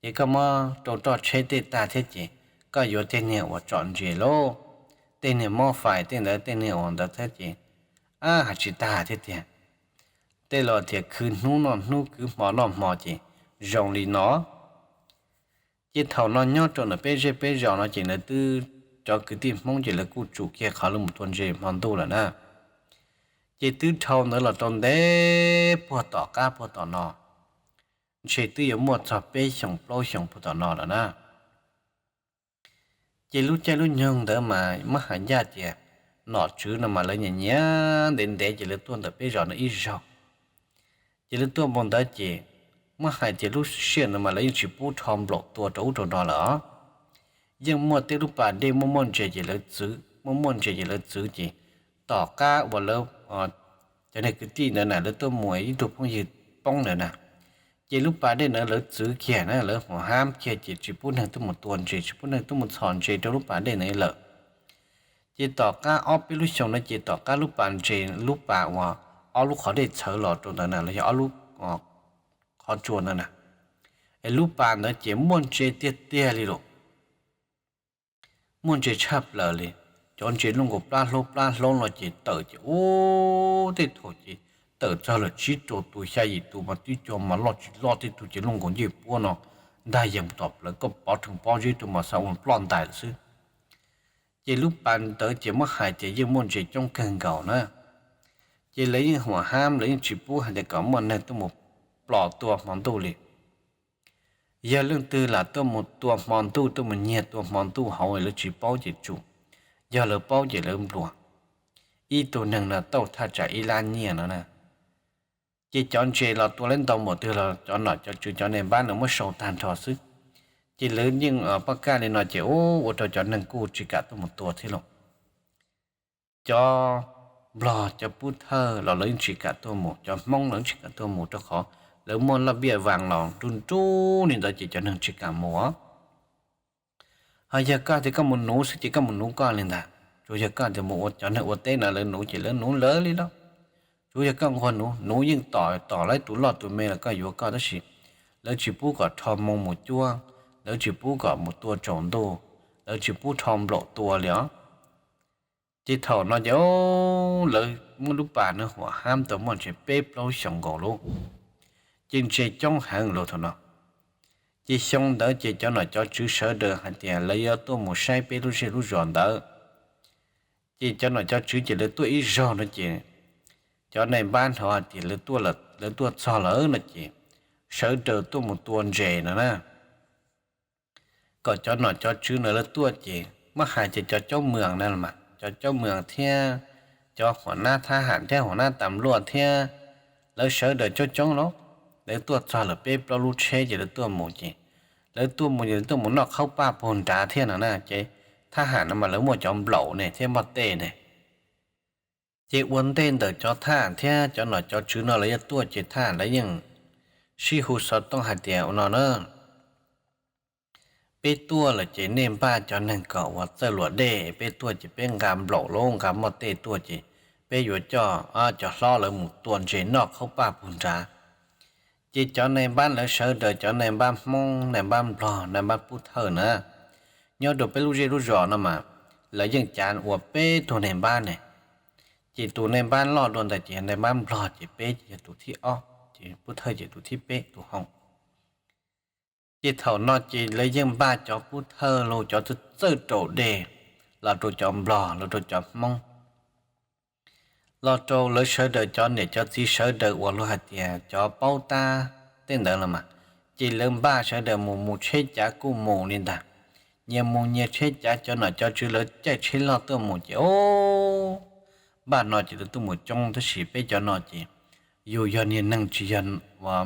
Ces koj muab rau roj tsheb tej tag thiab ces koj yuav tej niag uas tsom ntses lauj, tej niag mob fais tej ntawd, tej niag uas ntawd thiab ces ab hais tsis tag thiab tiag. Tej laus tias khwv hnub noj hnub, khwv hmo noj hmo ces zoo li no. Ces thaum no nyob rau ntawm peb zej peb zos no ces lawv twb, cov kwv tij Hmoob ces lawv kuj tsum kiag qhov lawv mus tua ntses hmo ntuj lawm na. Ces twb dhau ntawd los rau ntev puag tom qab puag tom no, ntshe twb yuav muaj txog peb xyoos plaub xyoos puag tom no lawm na. Ces lub caij lub nyoog ntawd mas muab hais ncaj tias nom tswv no mas lawv nyiam nyiam ntev ntev ces lawv tuaj ntawm peb zos no ib zaug. Ces lawv tuaj npaum ntawd ces muab hais tias lub sij hawm ntawd mas lawv yeej tsis pub rho nplaum tua rau ub rau no lawm os. Yeej muaj tej lub pas dej muaj muaj ntses ces lawv txwv, muaj muaj ntses ces lawv txwv ces tom qab uas lawv, cov niag kwv tij ntawd na lawv tuaj mus ib tug phooj ywg poob ntawd na, ces lub pas dej ntawd lawv txwv kiag na, lawv hum hab kiag ces tsis pub neeg tuaj mus tua ntses, tsis pub neeg tuaj mus txhom ntses rau lub pas dej ntawd lawm. Ces tom qab ob peb lub xyoos no ces tom qab lub pas ntses, lub pas uas ob lub qhov dej txhawv los rau ntawd na los yog ob lub qhov tsua ntawd na, es lub pas ntawd ces muaj ntses tiag tiag li lawm. Muaj ntses tshaj plaws li, cov ntses luaj nkaus plab hlaub plab hlaub no ces tawm ces ub tej thaum ces tawm txog lawm tsib rau tus xya yim tus mas tib co mas loj tsis loj, tej tug ces luaj nkaus ncej puab no, ntag yees tom plawv koj pov rhees pob zeb rau mas xav ua ploj ntais lawm xwb. Ces lub pas ntawd ces muab hais tias yeej muaj ntses coob kawg nkaus na. Ces lawv yeej hum hab, lawv yeej tsis pub hais tias kom muaj neeg tuaj mus plom tua hmo ntuj li. Yog leej twg lam tuaj mus tua hmo ntuj, tuaj mus nyiag tua hmo ntuj hauv lawv tsis paub ces tsum, yog lawv paub ces lawv nplua. Ib tug neeg no tau thaj tsam ib lab nyiaj no na. Ces cov ntses los tua lawv ntau npaum twg los cov nom cov tswv cov nais npab lawv muab sau tag nrho xwb. Ces lawv yeej poj kaj li no ces ua rau cov neeg kuj tsis kam tuaj mus tua thiab lauj. Cov Nplog cov pub thawj los lawv yeej tsis kam tuaj mus, cov Hmoob lawv tsis kam tuaj mus rau qhov lawv muaj laj viaj vas los nruj nruj li ntawd ces cov neeg tsis kam mus. Ho yog koj tias koj mus nuv xwb ces koj mus nuv koj li ntag, tsuas yog koj tias mus ua cov neeg ua teb no lawv nuv ces lawv nuv lawv li lawm. Tsuas yog koj nquag nuv, nuv yeej tom tom lawv tus loj tus me los koj yuav koj tab sis lawv tsis pub kom rho moo mus cuab, lawv tsis pub kom mus tua tsaus ntuj, lawv tsis pub rho nplaum tua li os. Ces thaum no ces lawv muab lub pas no huam hab tau muaj ntses peb plaub xyoos nkaus lawm, ces ntses coob heev lawm thaum no. Ces xyoo ntawd ces cov nom cov tswv sawv daws hais tias lawv yuav tuaj mus saib peb lub zej lub zos ntawd. Ces cov nom cov tswv ces lawv tuaj ib zaug no ces cov nais npab hnov hais tias lawv tuaj txog lawm no ces sawv daws tuaj mus tua ntses no na. Kom cov nom cov tswv no lawv tuaj ces muab hais tias cov caub mws na los mas cov caub mws thiab cov huam nab thab ham thiab huam nab tas luaj thiab lawv sawv daws coob coob los, lawv tuaj txog lawm peb plaub lub tsheb ces lawv tuaj mus ces lawv tuaj mus ces lawv tuaj mus noj qhaub paj puag nrad thiab no na ces thab ham no mas lawv muaj cov nplaum ne thiab npoj tej ne. Ces ua ntej ntawm cov thab ham thiab cov nom cov tswv no lawv yuav tuaj ces thab ham lawv yeej sib hu xov tooj hais tias ua no na, peb tuaj lawm ces nej npaj cov neeg kom uas txawj luam dej, peb tuaj ces peb nqa nplaum lub nqa npoj tej tuaj ces peb yuav coj cov hlob lawv mus tua ntses noj qhaub paj puag nrad. Ces cov nais npab lawv sawv daws cov nais npab Hmoob, nais npab Nplog, nais npab pub thawj na, nyob rau peb lub zej lub zos no mas lawv yeej cav ua peb tug nais npab ne. Ces tus nais npab loj dua ntawd ces yog nais npab Nplog ces peb ces yog tus thib ob ces pub thawj ces tus thib peb tus hau. Ces thaum no ces lawv yeej npaj cov pub thawj los cov txawj raus dej los rau cov Nplog los rau cov Hmoob los rau lawv sawv daws cov niam cov txiv sawv daws uas luag hais tias cov paub tab tej ntawd los mas, ces lawv npaj sawv daws mus mus tsheb cav kuj mus li ntag. Nyias mus nyias tsheb cav, cov nom cov tswv lawv caij tsheb loj tuaj mus ces o, npaj no ces lawv tuaj mus coob tab sis peb cov no ces yus yog niag neeg tsis yog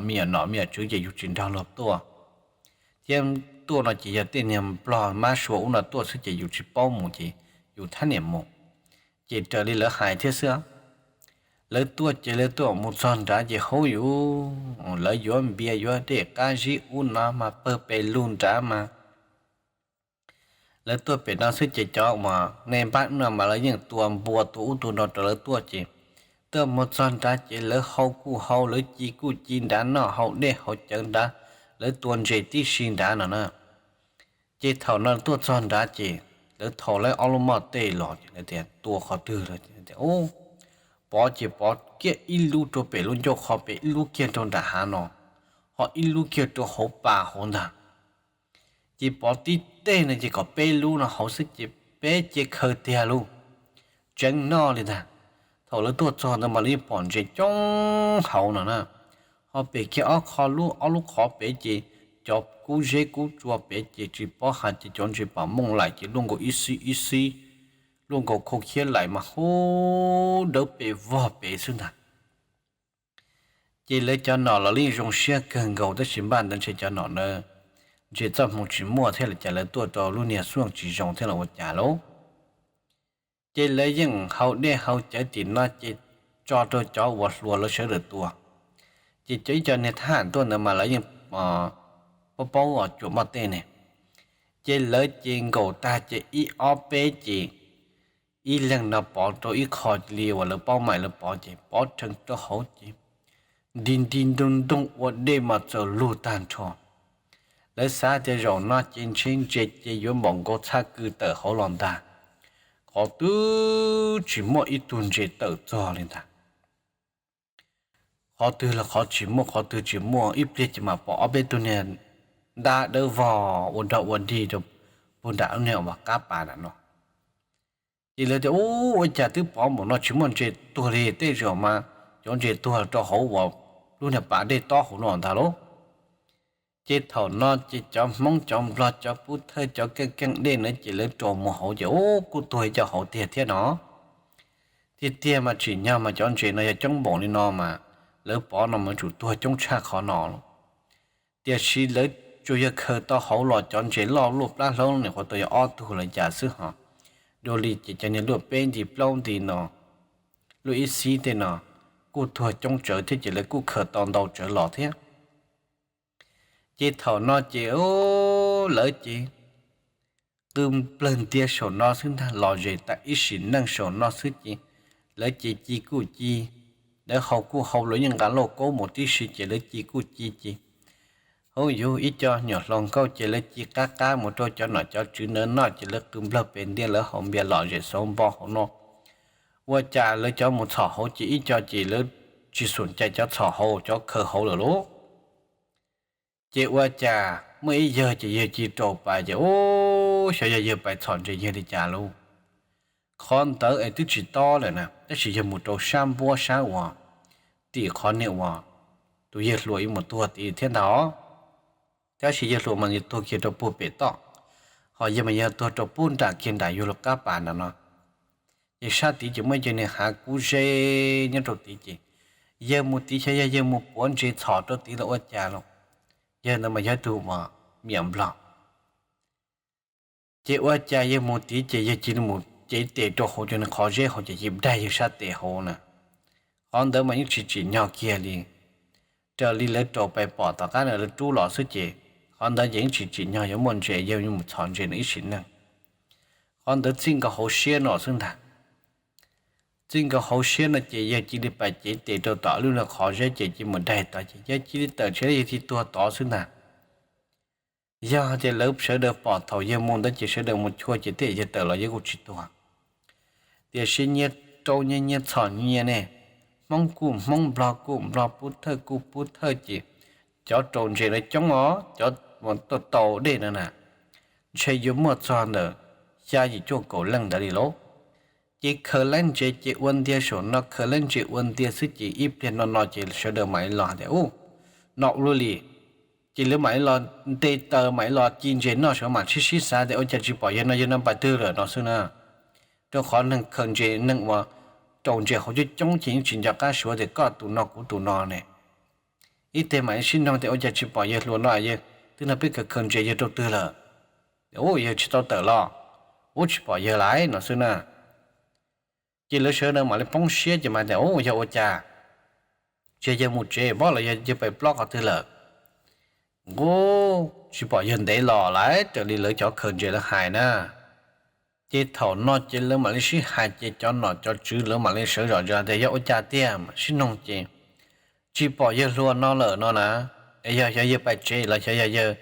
me nyuam nom me nyuam tswv ces yus tsis nrog luag tuaj. Thiab tuaj no ces yog tej niag nplog mab sua ub no tuaj xwb ces yus tsis paub mus ces yus thab niam mus, ces raws li lawv hais thiab xwb. Lawv tuaj ces lawv tuaj mus txog nrad ces hauv yus, lawv yuav npias yuav dej qab zib ub no mas pawg pes lug nrad mas lawv tuaj pem no xwb ces cov uas nais npab no mas lawv yeej tua npua tua ub tua no rau lawv tuaj ces tuaj mus txog nrad ces lawv hau kuj hau, lawv ci kuj ci nrad, noj hau dej hau cawv nrad, lawv tua ntses tib si nrad no na. Ces thaum no tuaj txog nrad ces lawv thau lawv ob lub moj tej los ces lawv tias tua qhov twg los, pov ces pov kiag ib lub rau pem lub ncauj qhov pem, ib lub kiag rau nram hav no, ho ib lub kiag rau hauv pas hauv ntag. Ces pov tib teg no ces kom peb lub no hauv xwb ces peb cia khaws tiag lauj, tseev noj li ntag. Thaum lawv tuaj txog ntawd mas lawv yeej pom ntses coob hauv no na, ho pem kiag ob qho lub ob lub qhov pem ces cov kub zeb kub tsua pem ces tsis paub hais ces cov ntses pam mooj laim ces luaj nkaus ib xib ib xib, luaj nkaus khau khiab laim mas hub dawb pes vog pem xwb ntag. Ces lawv cov nom los yeej zoo siab kawg nkaus tab sis npaj ntawd ntshe cov nom na, ntshe txoj hmoo tsis muaj thiab los cas lawv tuaj rau lub niag xuaj tsis zoo thiab los ua cas lauj. Ces lawv yeej hau dej hau cawv tim no ces tso rau cov uas hluas lawv sawv daws tua. Ces cov ib co niag thab ham tuaj ntawd mas lawv yeej paub paub cuam moj tej ne. Ces lawv ces nkaum tag ces ib ob peb ces ib leeg no pov rau ib qho li uas lawv paub maim lawv pov ces pov rhees rau hauv ces nti nti ntoog ntoog ua dej mas txaws lug tag nrho. Lawv xav tias zaum no ces ntshe ntses ces yuav npaum nkaus txhaj kws tawm hauv los ntag, qhov twg tsis muaj ib tug ntses tawm txog li ntag. Qhov twg los qhov tsis muaj, qhov twg tsis muaj, ib pliag ces mam pom ob peb tug niag dab dawb vog ua dog ua dig rau puag nram lub niag uas qab pas nram no. Ces lawv tias, Ub, ua cas twb pov npaum no tsis muaj ntses tuag li, tej zaum mas cov ntses tuag rau hauv uas lub niag pas dej tob hauv no ntag lauj. Ces thaum no ces cov Hmoob cov Nplog cov pub thawj cov keej keej dej na ces lawv rau mus hauv ces ub kuj tuag ib co hauv tiag thiab no. Tiag tiag mas tsim nyog mas cov ntses no yog coob npaum li no mas lawv pov no mas yuav tsum tuag coob tshaj qhov no lawm. Tiam sis lawv tsuas yog khaws tau hauv los cov ntses loj luaj plab hlaub nyuam qhuav tau yog ob tug los cas xwb hos. Dua li ces cov niag luaj peb nti plaub nti no lub ib xib tej no kuj tuag coob tsawv thiab ces lawv kuj khaws tau ntau tsawv los thiab. Ces thaum no ces lawv ces qw nplawg ntias saum no xwb ntag, lom zem tas ib sim neej saum no xwb ces lawv ces ci kuj ci, lawv haus kuj haus, lawv yeej nqa lauj kaub mus tib si ces lawv ci kuj ci ces hauv yus ib co nyuam hluas nkauj ces lawv ci qab qab mus rau cov nom cov tswv na noj ces lawv qw nplawg pes ntias lawv haus npias lom zem xauv npo hauv no. Ua cas lawv cov mus txhom hauv ces ib co ces lawv tsis xum cai cov txhom hauv cov khaws hauv lawm lauj. Ces ua cas muaj ib yawg ces yawg ci rau pas ces ub, xyov yog yawg pais txhom ntses yawg li cas lauj. Qhov ntawd es twb tsis tob lawm na, tab sis yawg mus rau sab npuab sab uas tim qhov niag uas tus yawg hluas ib mus tuag tid thiab ntag. Tab sis yawg hluas mas yawg tuag kiag rau puag pem toj, ho yawg mas yawg tuag rau puag nram kiag nram yawg hluas qab pas nram no. Ces sab tid ces muaj ib co niag hav kub zeb nyob rau tid ces yawg mus tid xyov yog yawg mus puav ntses txhom rau tid los ua cas los, yawg ntawd mas yog ib tug uas miam nplog. Ces ua cas yawg mus tid ces yawg cia li mus cev tes rau hauv cov niag qhov zeb hauv ces cia li daig yawg sab tes hauv na. Qhov ntawd mas yeej tsis tsim nyog kiag li, raws li lawv rau pais pom tom qab na lawv rub los xwb ces qhov ntawd ces yeej tsis tsim nyog yuav muaj ntses, yawg yuav mus txhom ntses no ib sim neej. Qhov ntawd txij nkaus hauv siab no xwb ntag. Txij nkaus hauv siab no ces yawg cia li pais cev tes rau tom lub niag qhov zeb ces cia li mus daig tod ces yawg cia li tawm tsam yawg thiaj tuag tod xwb ntag. Yog tias lawv sawv daws pom thaum yawg mus ntawd ces sawv daws mus chua ces tej yawg tawm los yawg kuj tsis tuag. Tiam sis nyias rau nyias, nyias txhom nyias ne, Hmoob kuj Hmoob, Nplog kuj Nplog, Pub Thawj kuj Pub Thawj ces cov rau ntses lawv coob os, cov tau dej no na, ntshe yuav muaj txog ntawm xya yim cuaj kaum leej ntawd li lauj. Ces khaws leeb ntses ces ua ntias saum no, khaws leeb ntses ua ntias xwb ces ib pliag no no ces sawv daws mam li los tias ub, no ua luaj li. Ces lawv mam li los nte taws mam li los ci ntses noj saum mam sib sib xav tias ua cas tsis pom yawg no, yawg no pais twg lawm no xwb na. Rau qhov neeg khaws ntses, neeg uas rau ntses hauv coob coob ces yeej tsis nco qab suav tias koj tus no kuv tus no ne. Ib teg mam li sib noog tias ua cas tsis pom yawg hluas no, yawg twb nrog peb khaws khaws ntses yawg rau twg lawm. Ub, yawg tsis tau tawm los, ub tsis pom yawg lawm no xwb na. Ces lawv sawv daws mam li poob siab ces mas tias ub, yog ua cas, tsis yog yawg mus tsev pob los yog yawg pais plob qhov twg lawm. Ub, tsis pom yawg ntev los lawm, raws li lawv cov khaws ntses lawv hais na. Ces thaum no ces lawv mam li sib hais ces cov nom cov tswv lawv mam li sawv zom zaws tias yog ua cas tiag, mam sib noog ces tsis pom yawg hluas no lawm no na. Es yog xyov yawg pais tsev los xyov yog yawg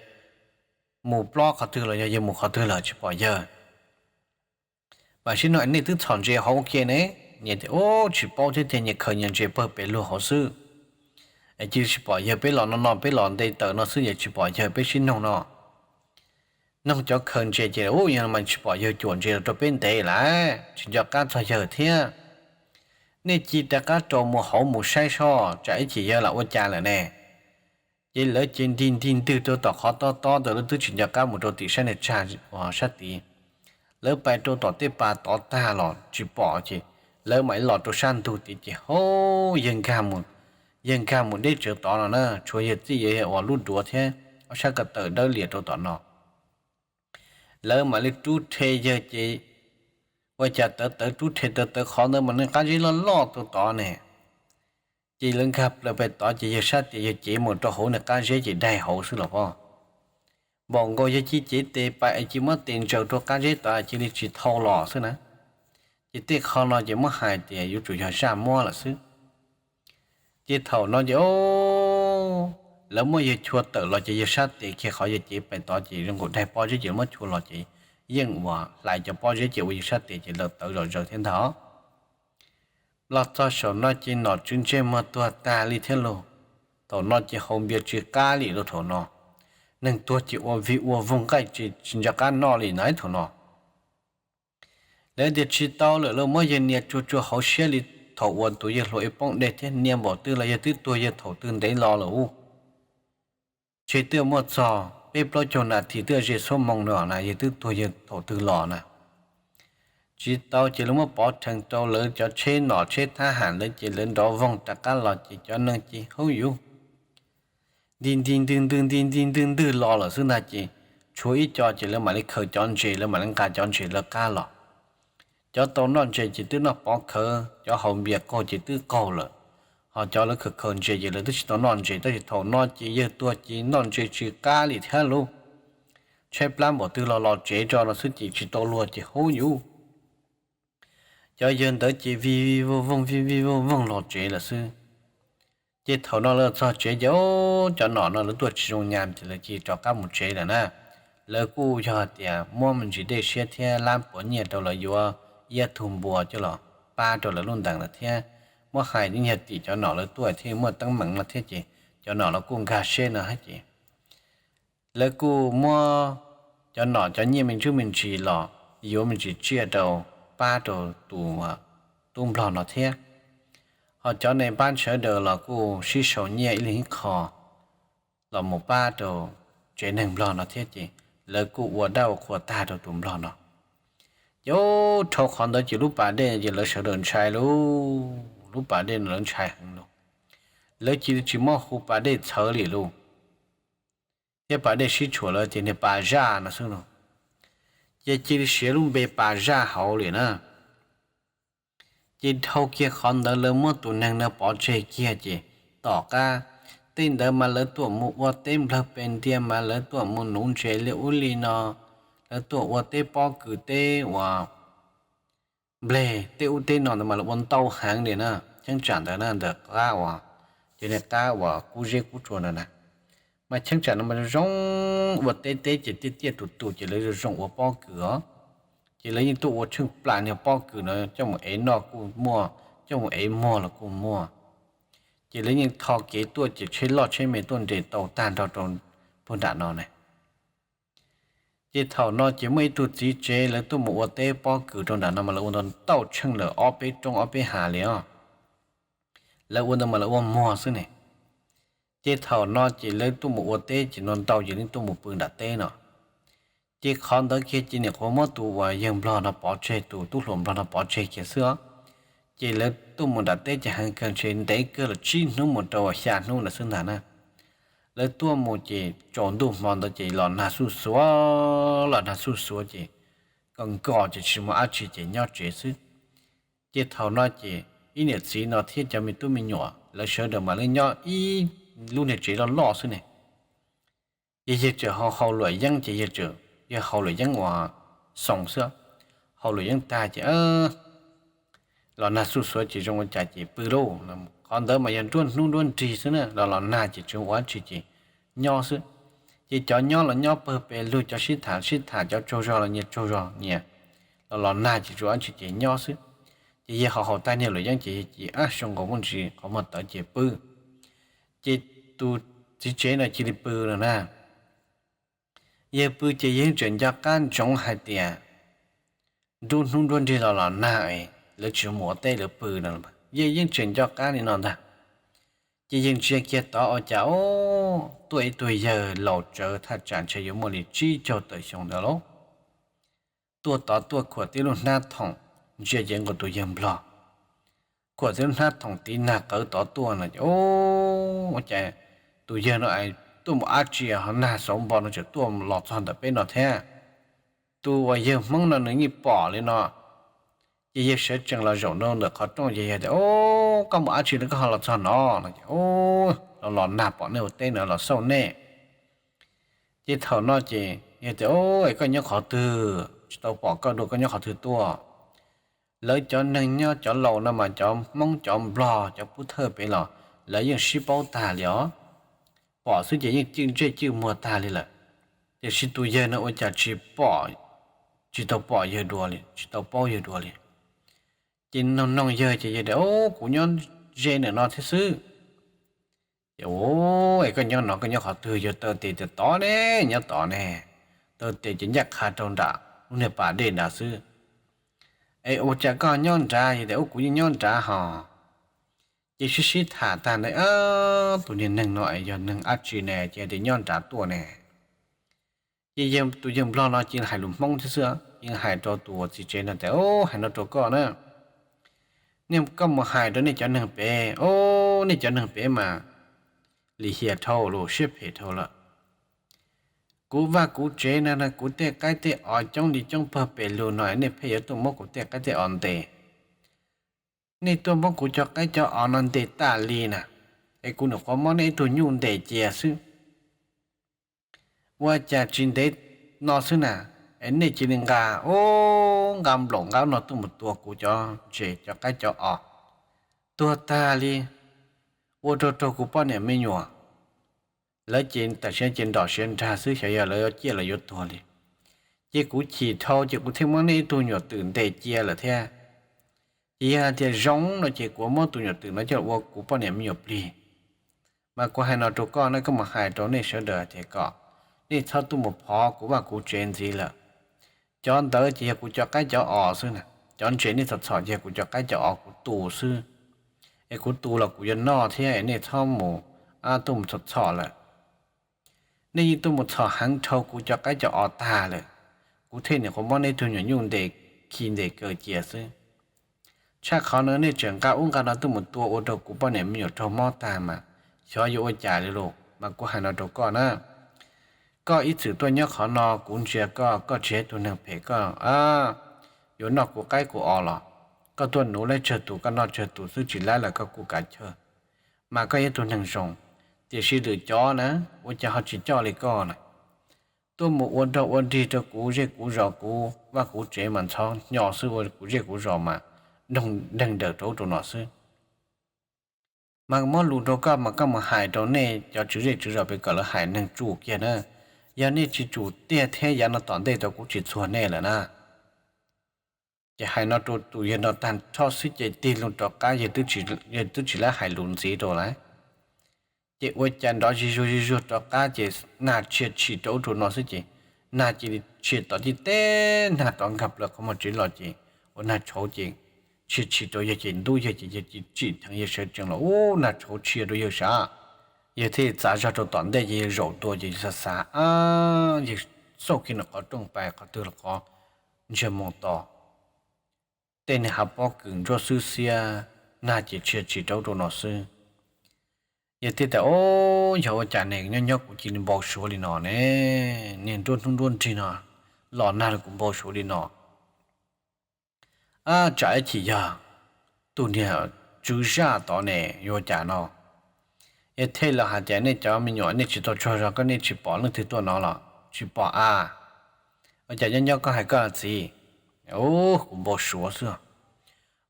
mus plob qhov twg los yog yawg mus qhov twg lawm tsis pom yawg. Mam sib noog nej twb txhom ntses hauv ua ke ne? Nias tias ub, tsis paub thiab tiag, nyias khaws nyias ntses pawg pes lug hauv xwb. Es cia li tsis pom yawg, peb los no no, peb los nte taws no xwb es tsis pom yawg, peb sib noog no. Noog cov khaws ntses ces ub, yog mas tsis pom yawg cuam ntses los rau peb ntev lawm, tsis nco qab txog yawg thiab. Nej cia li rov qab rau mus hauv mus saib seb tsam ib chim yawg lam ua cas lawm ne. Ces lawv ces ntig ntig ntwg rau tom qhov tob tob ntawd, lawv twb tsis nco qab mus rau tim sab niag tsag uas sab tid. Lawv pais rau tom tej pas tod tag los tsis pom ces lawv mam li los rau sab ntug tid ces hauv, yawg nkag mus deb tsawv tod no na, tshuav yawg txij yawg uas lub duav thiab ob sab ko taw dawb lias rau tom no. Lawv mam li rub rhe yawg ces ua cas tawv tawv rub rhe tawv tawv, qhov ntawd mas niag qab zeb loj loj rau tod ne. Ces lawv nkag plaws pais tod ces yawg sab tes yawg cev mus rau hauv niag qab zeb ces daig hauv xwb los pob. Npaum nkaus yawg cia li cev tes pais cia li muab tes ntsaws rau qab zeb tod cia li tsis thau los xwb na. Ces tej qho no ces muab hais tias yuav tsum yog zaj muab lawm xwb. Ces thaum no ces lawv muab yawg chua tawm los ces yawg sab tes kiag qhov yawg cev pais tod ces zoo nkaus daig pob zeb ces muab chua los ces yeej uas hlais cov pob zeb ces ua yawg sab tes ces lawv tawv zom zaws thiab ntag. Los txog saum no ces nom tswv ntsej muag tuag tag li thiab lauj. Thaum no ces haus npias tsis qab li lauj thaum no. Neeg tuag ces ua vig ua voog nqaij tsis nco qab noj li na thaum no. Lawv tias tsis tau lawm, lawv muab yawg nias tsuag tsuag hauv siab li. Thaum uas tus yawg hluas ib poob dej thiab nias npaum twg los yawg twb tuag yawg thaum twg ntev los lawm ub. Ntshe twb muaj txog peb plaub caug nas this twb ze xuab moos no na, yawg twb tuag yawg thaum twg los na. Tsis tau ces lawv muab pov rhees rau lawv cov tsheb nom tsheb thab ham lawv ces lawv nrov voog rov qab los ces cov neeg ces hauj yus nti nti ntwg ntwg nti nti ntwg ntwg los lawm xwb ntag ces tshuav ib co ces lawv mam li khaws cov ntses, lawv mam li nqa cov ntses lawv qab los. Cov tau noj ntses ces twb noj pov khawv, cov haus npias qaug ces twb qaug lawm, ho cov lawv khaws khaws ntses ces lawv twb tsis tau noj ntses. Tab sis thaum no ces yawg tuag ces noj ntses tsis qab li thiab lauj. Tshaib plab npaum twg los los tsev tso no xwb ces tsis tau luag ces hub yuv. Cov yawg ntawd ces vij vij voog voog vij vij voog voog los tsev lawm xwb. Ces thaum no lawv txog tsev ces cov nom no lawv tuaj tsis zoo nyam ces lawv cia li rov qab mus tsev lawm na. Lawv kuj yog hais tias muab me ntsis dej siab thiab lab puav nyiaj rau lawv yuav iab tug npua coj los pab rau lawv lub ntees lawm thiab. Muab hais yog tim cov nom lawv tuaj thiaj muaj teeb meem no thiab ces cov nom lawv kuj nkag siab no thiab ces lawv kuj muab cov nom cov nyiaj me ntsis me ntsis los yuav me ntsis tsiaj rau pab rau tus tub nplog no thiab. Ho cov neeg pab sawv daws los kuj sib sau nyiaj ib leeg ib qho los mus pab rau tsev neeg nplog no thiab ces lawv kuj ua dab ua qhua tag rau tus nplog no. Ces dhau qhov ntawd ces lub pas dej ces lawv sawv daws ntshai lauj, lub pas dej no lawv ntshai heev lauj. Lawv cia li tsis muab hu pas dej txhawv li lauj, thiab pas dej sib tshuam lawv tias niag Pas Zaj no xwb lauj. Ces cia li siv lub npe Pas Zaj hauv li na. Ces dhau kiag qhov ntawd lawv muab tus neeg no pov tseg kiag ces tom qab tej ntawd mas lawv tuaj mus ua teb nplawg pes ntia mas lawv tuaj mus nuv ntses li ub li no, lawv tuaj ua teb pob kws teb uas nplej teb ub teb no ntawd mas lawv ua ntau heev li na. Cheeb tsam ntawd na ntawm qab uas, ces niag qab uas Kub Zeb Kub Tsua ntawd na, mas cheeb tsam no mas zoo zoo ua teb teb ces tiaj tiaj tus tus ces lawv zoo zoo ua pob kws os. Ces lawv yeej tuaj ua tsheej plam niag pob kws no coj mus ev noj kuj muaj, coj mus ev muag los kuj muaj. Ces lawv yeej tho kev tuaj ces tsheb loj tsheb me tuaj nres tau tag nrho rau puag nram no ne. Ces thaum no ces muaj ib tug txiv tsev lawv tuaj mus ua teb pob kws rau nram no mas lawv ua ntau ntau tsheej lawm ob peb roob ob peb hav li os. Lawv ua ntawd mas lawv ua muag xwb ne. Ces thaum no ces lawv tuaj mus ua teb ces no ntau ces lawv tuaj mus pw nram teb no. Ces qhov ntawd kiag ces nyuam qhuav muab tus uas yawg nplog no pov tseg, tus tub hluas nplog no pov tseg kiag xwb os. Ces lawv tuaj mus nram teb ces heev kawg ntshe ntev kawg los tsib hnub mus rau xya hnub ntawd xwb ntag na. Lawv tuaj mus ces tsaus ntuj hmo ntawd ces los nag xuj xuav, los nag xuj xuav ces kom nkos ces tsis muaj dab tsi ces nyob tsev xwb. Ces thaum no ces ib niam txiv no thiab cov me tub me nyuam lawv sawv daws mas lawv nyob ib lub niag tsev loj loj xwb ne. Ces yawg tseem haus luam yeeb ces yawg tseem, yawg haus luam yeeb uas xoos xwb. Haus luam yeeb tag ces los nag xuj xuav ces zoo ua cas ces pw lauj. Qhov ntawd mas yog nruab hnub nruab nrig xwb na, los los nag ces tsis ua dab tsi ces nyob xwb. Ces cov nyob los nyob pawg pes lug, cov sib tham sib tham, cov tsaug zog los nyias tsaug zog nyias, los los nag ces tsis ua dab tsi ces nyob xwb. Ces yawg haus haus tag niag luam yeeb ces yawg cia li ab soo nkaus muaj ntsis qhov muag tawv ces pw. Ces tus txiv tsev no cia li pw no na. Yawg pw ces yawg yeej tseem nco qab ntsoov hais tias nruab hnub nruab nrig los los nag es lawv tsis mus ua teb lawv pw no, yawg yeej tseem nco qab li no ntag. Ces yawg ntsia kiag tod ua cas tuaj ib tug yawg laus tsawv thaj tsam ntshe yuav muaj li tsib caug tawm xyoo ntawd lauj. Tuaj tod tuaj khuam tib lub hnab thoom, ntsia ces nkaus tus yawg nplog khuam tib lub hnab thoom tiv nag qawv tod tuaj no. Ua cas tus yawg no tuaj mus dab tsi ho nag xauv npo no tseem tuaj los txog ntawm peb no thiab? Tus uas yawg Hmoob no nws yeej pom li no. Ces yawg sawv tsees los zaum rau ntawm qhov rooj ces yawg tias, Koj mus dab tsi no koj ho los txog no? No ces, Los los nag pom nej ua teb no los xauj nej. Ces thaum no ces yawg tias, Es koj nyob qhov twg? Tsis tau pom koj dua, koj nyob qhov twg tuaj? Lawv cov neeg nyob cov laus no mas cov Hmoob cov Nplog cov pub thawj pem los lawv yeej sib paub tag li os. Pom xwb ces yeej cwj ntsej cwj muag tag li lawm. Tiam sis tus yawg no ua cas tsis pom, tsis tau pom yawg dua li, tsis tau paub yawg dua li. Ces noog noog yawg ces yawg tias, Kuv nyob ze ntawm no thiab xwb. Ces, Es koj nyob no koj nyob qhov twg? Yawg taw tes tias, Tod ne, nyob tod ne. Taw tes ces ncaj qha rau nram lub niag pas dej nrad xwb. Es ua cas koj nyob nrad? Yawg tias, Ub, kuv yeej nyob nrad hos. Ces sib sib tham tag ntawd, Tus niag neeg no es yog neeg dab tsi ne? Ces tias nyob nrad tuaj ne. Ces tus yawg Nplog no cia li hais lus Hmoob thiab xwb, cia li hais rau tus uas txiv tsev no tias, Hais no rau koj na, nej, koj mus hais rau nej cov neeg pem, o, nej cov neeg pem mas lim hiam dhau lawm, siab phem dhau lawm. Kuv vaj kuv tsev no, kuv tej qaib tej os coob li coob pawg pes lug no nej pheej yuav tuaj muab kuv tej qaib tej os ntes. Nej tuaj muab kuv cov qaib cov os no ntes tas li na, es kuv nyuam qhuav muab nej ib tug nyuj ntes cia xwb. Ua cas tsis ntev no xwb na, es nej cia li nqa, o, nqa nplaum nqa no tuaj mus tua kuv cov ntses cov qaib cov os, tuag tag li, ua rau raug kuv poj niam me nyuam. Lawv ces tam sim no ces nrom siav nrag xwb, xyov yog lawv yuav ciaj los yuav tuag li. Ces kuv chim dhau ces kuv thiaj muab nej ib tug nyuam twm ntes cia lawm thiab. Ces yog hais tias zoo no ces kuv muab tus nyuam twm no coj los ua kuv poj niam me nyuam plig. Mas kuv hais no rau koj na, koj mus hais rau nej sawv daws tias kom nej txhob tuaj mus phov kuv vaj kuv tsev ntxiv lawm. Cov ntawd ces yog kuv cov qaib cov os xwb na, cov ntses nej txhom txhom ces yog kuv cov qaib cov os kuv tu xwb. Es kuv tu los kuv yuav noj thiab, es nej txhob mus tuaj mus txhom txhom lawm. Nej yeej tuaj mus txhom heev dhau kuv cov qaib cov os tag lawm, kuv thiaj nyuam qhuav muab nej tug nyuam nyuj ntes khi ntes kaw cia xwb. Tshaj qhov no nej tseem nqa ub nqa no tuaj mus tua ua rau kuv poj niam me nyuam raug mob tag mas xyov yuav ua cas li lus. Mas kuv hais no rau koj na, koj ib txwm tuaj nyob qhov no kuv ntsia koj, koj tsis yog ib tug neeg phem, koj yuav noj kuv qaib kuv os los koj tuaj nuv laib tsawg tus koj noj tsawg tus xwb, tsis laib los koj kuj kav chawj, mas koj yog ib tug neeg zoo. Tiam sis lwm cov na, ua cas ho tsis coj li koj na, tuaj mus ua rog ua dig rau kuv zej kuv zos, kuv vaj kuv tsev mas ntxhov hnyo xwb, ua kuv zej kuv zos mas doog deeg daws rau ub rau no xwb. Mas muab lus rau koj mas koj mus hais rau nej cov tswv zej tswv zos pem kom lawv hais neeg tsum kiag na. Yog nej tsis tsum tiag thiab yav no tom ntej rau kuv tsis txuag nej lawm na. Ces hais no rau tus yawg no tag nrho xwb ces tig loo rov qab, yawg twb tsis laib hais lus ntxiv rau lawm. Ces ua cas nrov zig zuag zig zuag rov qab ces nag tshia tshis rau ub rau no xwb ces nag cia li tshia tom tib teb nag rov nkag plaws qhov muag tsev los ces ua nag tshauv ces tshia tshis rau yawg ces ntub yawg ces yawg cia tsim dheev yawg sawv tsees los ub nag tshauv tshia rau yawg sav. Yawg thiaj txav zog rau tom ntej ces yawg zaum ntua ces yawg xav xav, yawg xauj kiag nws qhov rooj pais qhov twg los qhov ntsiag moo to, tej niag hav pob kws ntsuab xwb xiab, nag ces tshia tshis rau ub rau no xwb. Yawg thiaj tias, o, yog ua cas ne nyob nyob kuv cia li npau suav li no ne, niag nruab hnub nruab nrig no los nag li kuv npau suav li no. Ab, tsam ib chim yog tus niag tswv zaj tod ne yuav ua cas no. Yawg thiaj los hais tias, nej cov me nyuam nej tsis tau tsaug zog, koj nej tsis pom leej twg tuaj no los? Tsis pom a. Ua cas nyob nyob koj hais koj txiv? Ub, kuv npau suav xwb.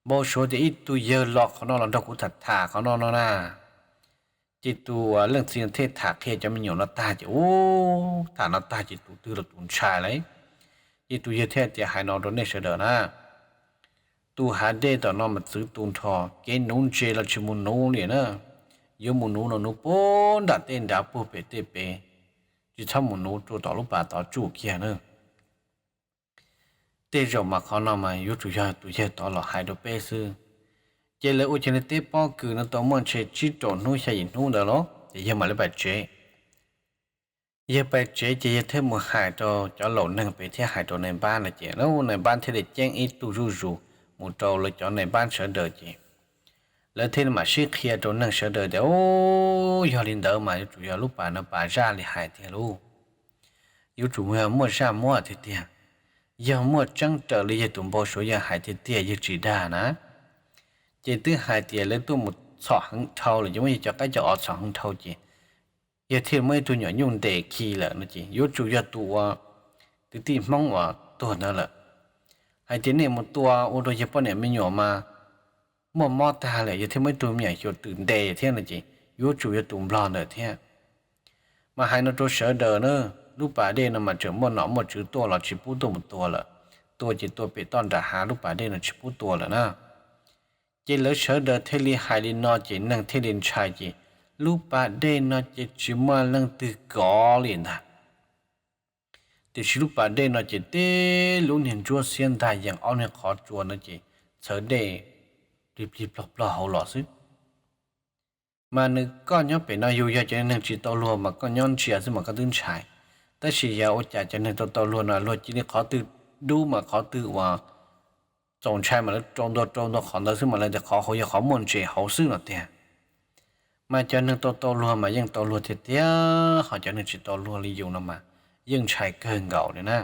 Npau suav tias ib tug yawg los qhov no los nrog kuv tham tham qhov no no na. Ces tus leej txiv thiaj tham qhia cov me nyuam no tag ces ub, tham no tag ces tus twg los tus ntshai lauj. Ces tus yawg thiaj tias, hais no rau nej sawv daws na, tus hav dej tom no mas txwv tu nrho, kev nuv ntses los tsis mus nuv li na. Yuav mus nuv los nuv puag nram tej nrad puag pem tej pem, tsis txhob mus nuv rau tom lub pas tod tsuj kiag na. Tej zaum mas qhov no mas yuav tsum yog tus yawg tod los hais rau peb xwb. Ces lawv ua kiag li teb pob kws no tau muaj ntshe tsib rau hnub xya yim hnub ntawd los ces yawg mam li pais tsev. Yawg pais tsev ces yawg thiaj mus hais rau cov laus neeg pem thiab hais rau nais npab no ces nais npab thiaj li ceeb ib tug zuj zus mus rau lawv cov nais npab sawv daws ces lawv thiaj li mam sib qhia rau neeg sawv daws tias, ub, yog li ntawd mas yuav tsum yog lub pas no pas zaj li hais tiag lauj. Yuav tsum yog muaj zaj muab tiag tiag. Yog muaj tseeb raws li yawg tus npau suav yawg hais tiag tiag, yawg tsis dag na. Ces twb hais tias lawv tuaj mus txhom heev dhau lawm, ces muab yawg cov qaib cov os txhom heev dhau ces yawg thiaj muab ib tug nyuam nyuj ntes khi lawm no ces yuav tsum yog tus ua kwv tij Hmoob uas tuag ntawd lawm. Hais tias nej mus tua ua rau yawg poj niam me nyuam mas muaj mob tag lawm, yawg thiaj muab ib tug me nyuam xyuas twm ntes thiab no ces yuav tsum yog tus nplog ntawd thiab. Mas hais no rau sawv daws na, lub pas dej no mas tseem muaj nom muaj tswv tuaj los tsis pub tuaj mus tua lawm. Tua ces tua pem toj nram hav, lub pas dej no tsis pub tua lawm na. Ces lawv sawv daws thiaj li hais li no ces neeg thiaj li ntshai ces lub pas dej no ces tsis muaj leej twg kov li ntag. Tiam sis lub pas dej no ces tib lub niag ntsuab xiab ntag yees ob niag qhov tsua no ces txhawv dej plig plig plog plog hauv los xwb. Mas nws koj nyob pem no yus yog cov neeg tsis tau luag mas koj nyob ntsia xwb mas koj twb ntshai. Tab sis yog ua cas cov neeg tau tau luag no luag cia li qhov twg dub mas qhov twg uas txaus ntshai mas lawv rau ntua rau ntua qhov ntawd xwb mas lawv tias qhov hauv yog qhov muaj ntses hauv xwb no tiag. Mas cov neeg tau tau luag mas yeej tau luag tiag tiag, ho cov neeg tsis tau luag li yus no mas yeej ntshai kawg nkaus li na.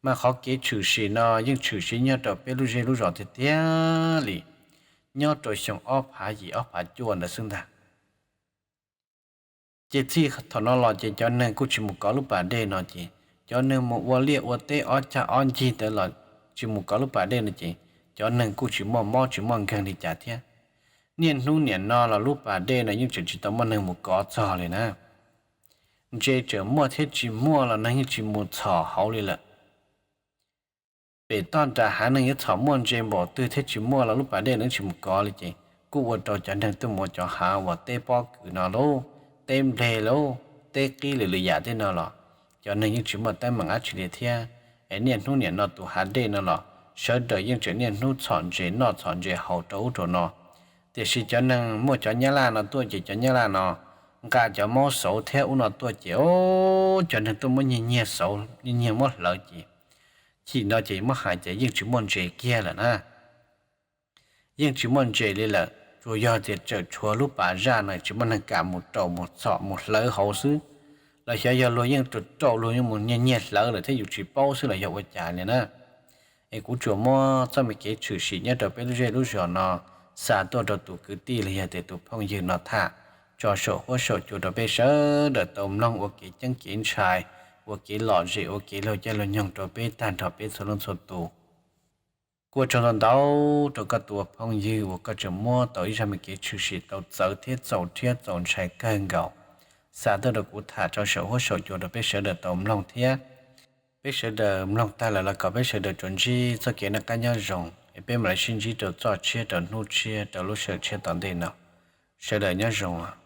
Mas qhov kev tshwm sim no yeej tshwm sim nyob rau peb lub zej lub zos tiag tiag li, nyob rau xyoo ob phav yim ob phav cuaj ntawd xwb ntag. Ces txij thaum no los ces cov neeg kuj tsis mus kov lub pas dej no ces cov neeg mus ua liaj ua teb ob cag ob ncig ntawd los tsis mus kov lub pas dej no ces cov neeg kuj tsis muaj mob tsis muaj nkeeg li cas thiab. Niaj hnub niam no los lub pas dej no yeej tseem tsis tau muaj neeg mus kov txog li na. Ntses tseem muaj thiab tsis muaj los neeg yeej tsis mus txhom hauv li lawm. Pem toj nram hav neeg yuav txhom muaj ntses npaum twg thiab tsis muaj los lub pas dej no tsis mus kov li ces kuj ua rau cov neeg tuaj mus cov hav uas teb pob kws no lauj, teb nplej lauj, teb qib lwm lwm yam tej no los cov neeg yeej tsis muaj teeb meem dab tsi li thiab. Es niaj hnub niam no tus hav dej no los sawv daws yeej tseem niaj hnub txhom ntses noj txhom ntses haus rau ub rau no. Tiam sis cov neeg muaj cov nyab laj no tuaj ces cov nyab laj no nqa cov maub xauv thiab ub no tuaj ces o, cov neeg tuaj muab nyiag nyiag xauv nyiag nyiag muab hlawv ces chim no ces muab hais ces yeej tsis muaj ntses kiag lawm na. Yeej tsis muaj ntses li lawm, tsuas yog tias tseem tshuav lub pas zaj no tsis muaj neeg kam mus raum mus txhom mus hlawv hauv xwb, los xyov yog luag yeej rau raum luag yeej mus nyiag nyiag hlawv lawm thiab yus tsis paub xwb los yog ua cas li na. Es kuv tsuas muab txoj me kev tshwm sim nyob rau peb lub zej lub zos no xa tuaj rau tus kwv tij los yog tias tus phooj ywg no tham tso saum huab saum cua rau peb sawv daws tau mloog ua kev ceeb kev ntshai, ua kev lom zem ua kev laug caij laug nyoog rau peb tag nrho peb txhua leej txhua tus. Kuj ua tsaug ntau ntau rau koj tus ua phooj ywg uas koj tseem muab tau ib zaj me kev tshwm sim tau txawv thiab txaus rhiab txaus ntshai kawg nkaus xa tuaj rau kuv tham rau saum huab saum cua rau peb sawv daws tau mloog thiab. Peb sawv daws mloog tag lawm los kom peb sawv daws tsuas ntsib txoj kev noj qab nyob zoo es peb mam li sib ntsib rau txoj tshiab rau hnub tshiab rau lub sij hawm tshiab tom ntej no. Sawv daws nyob zoo.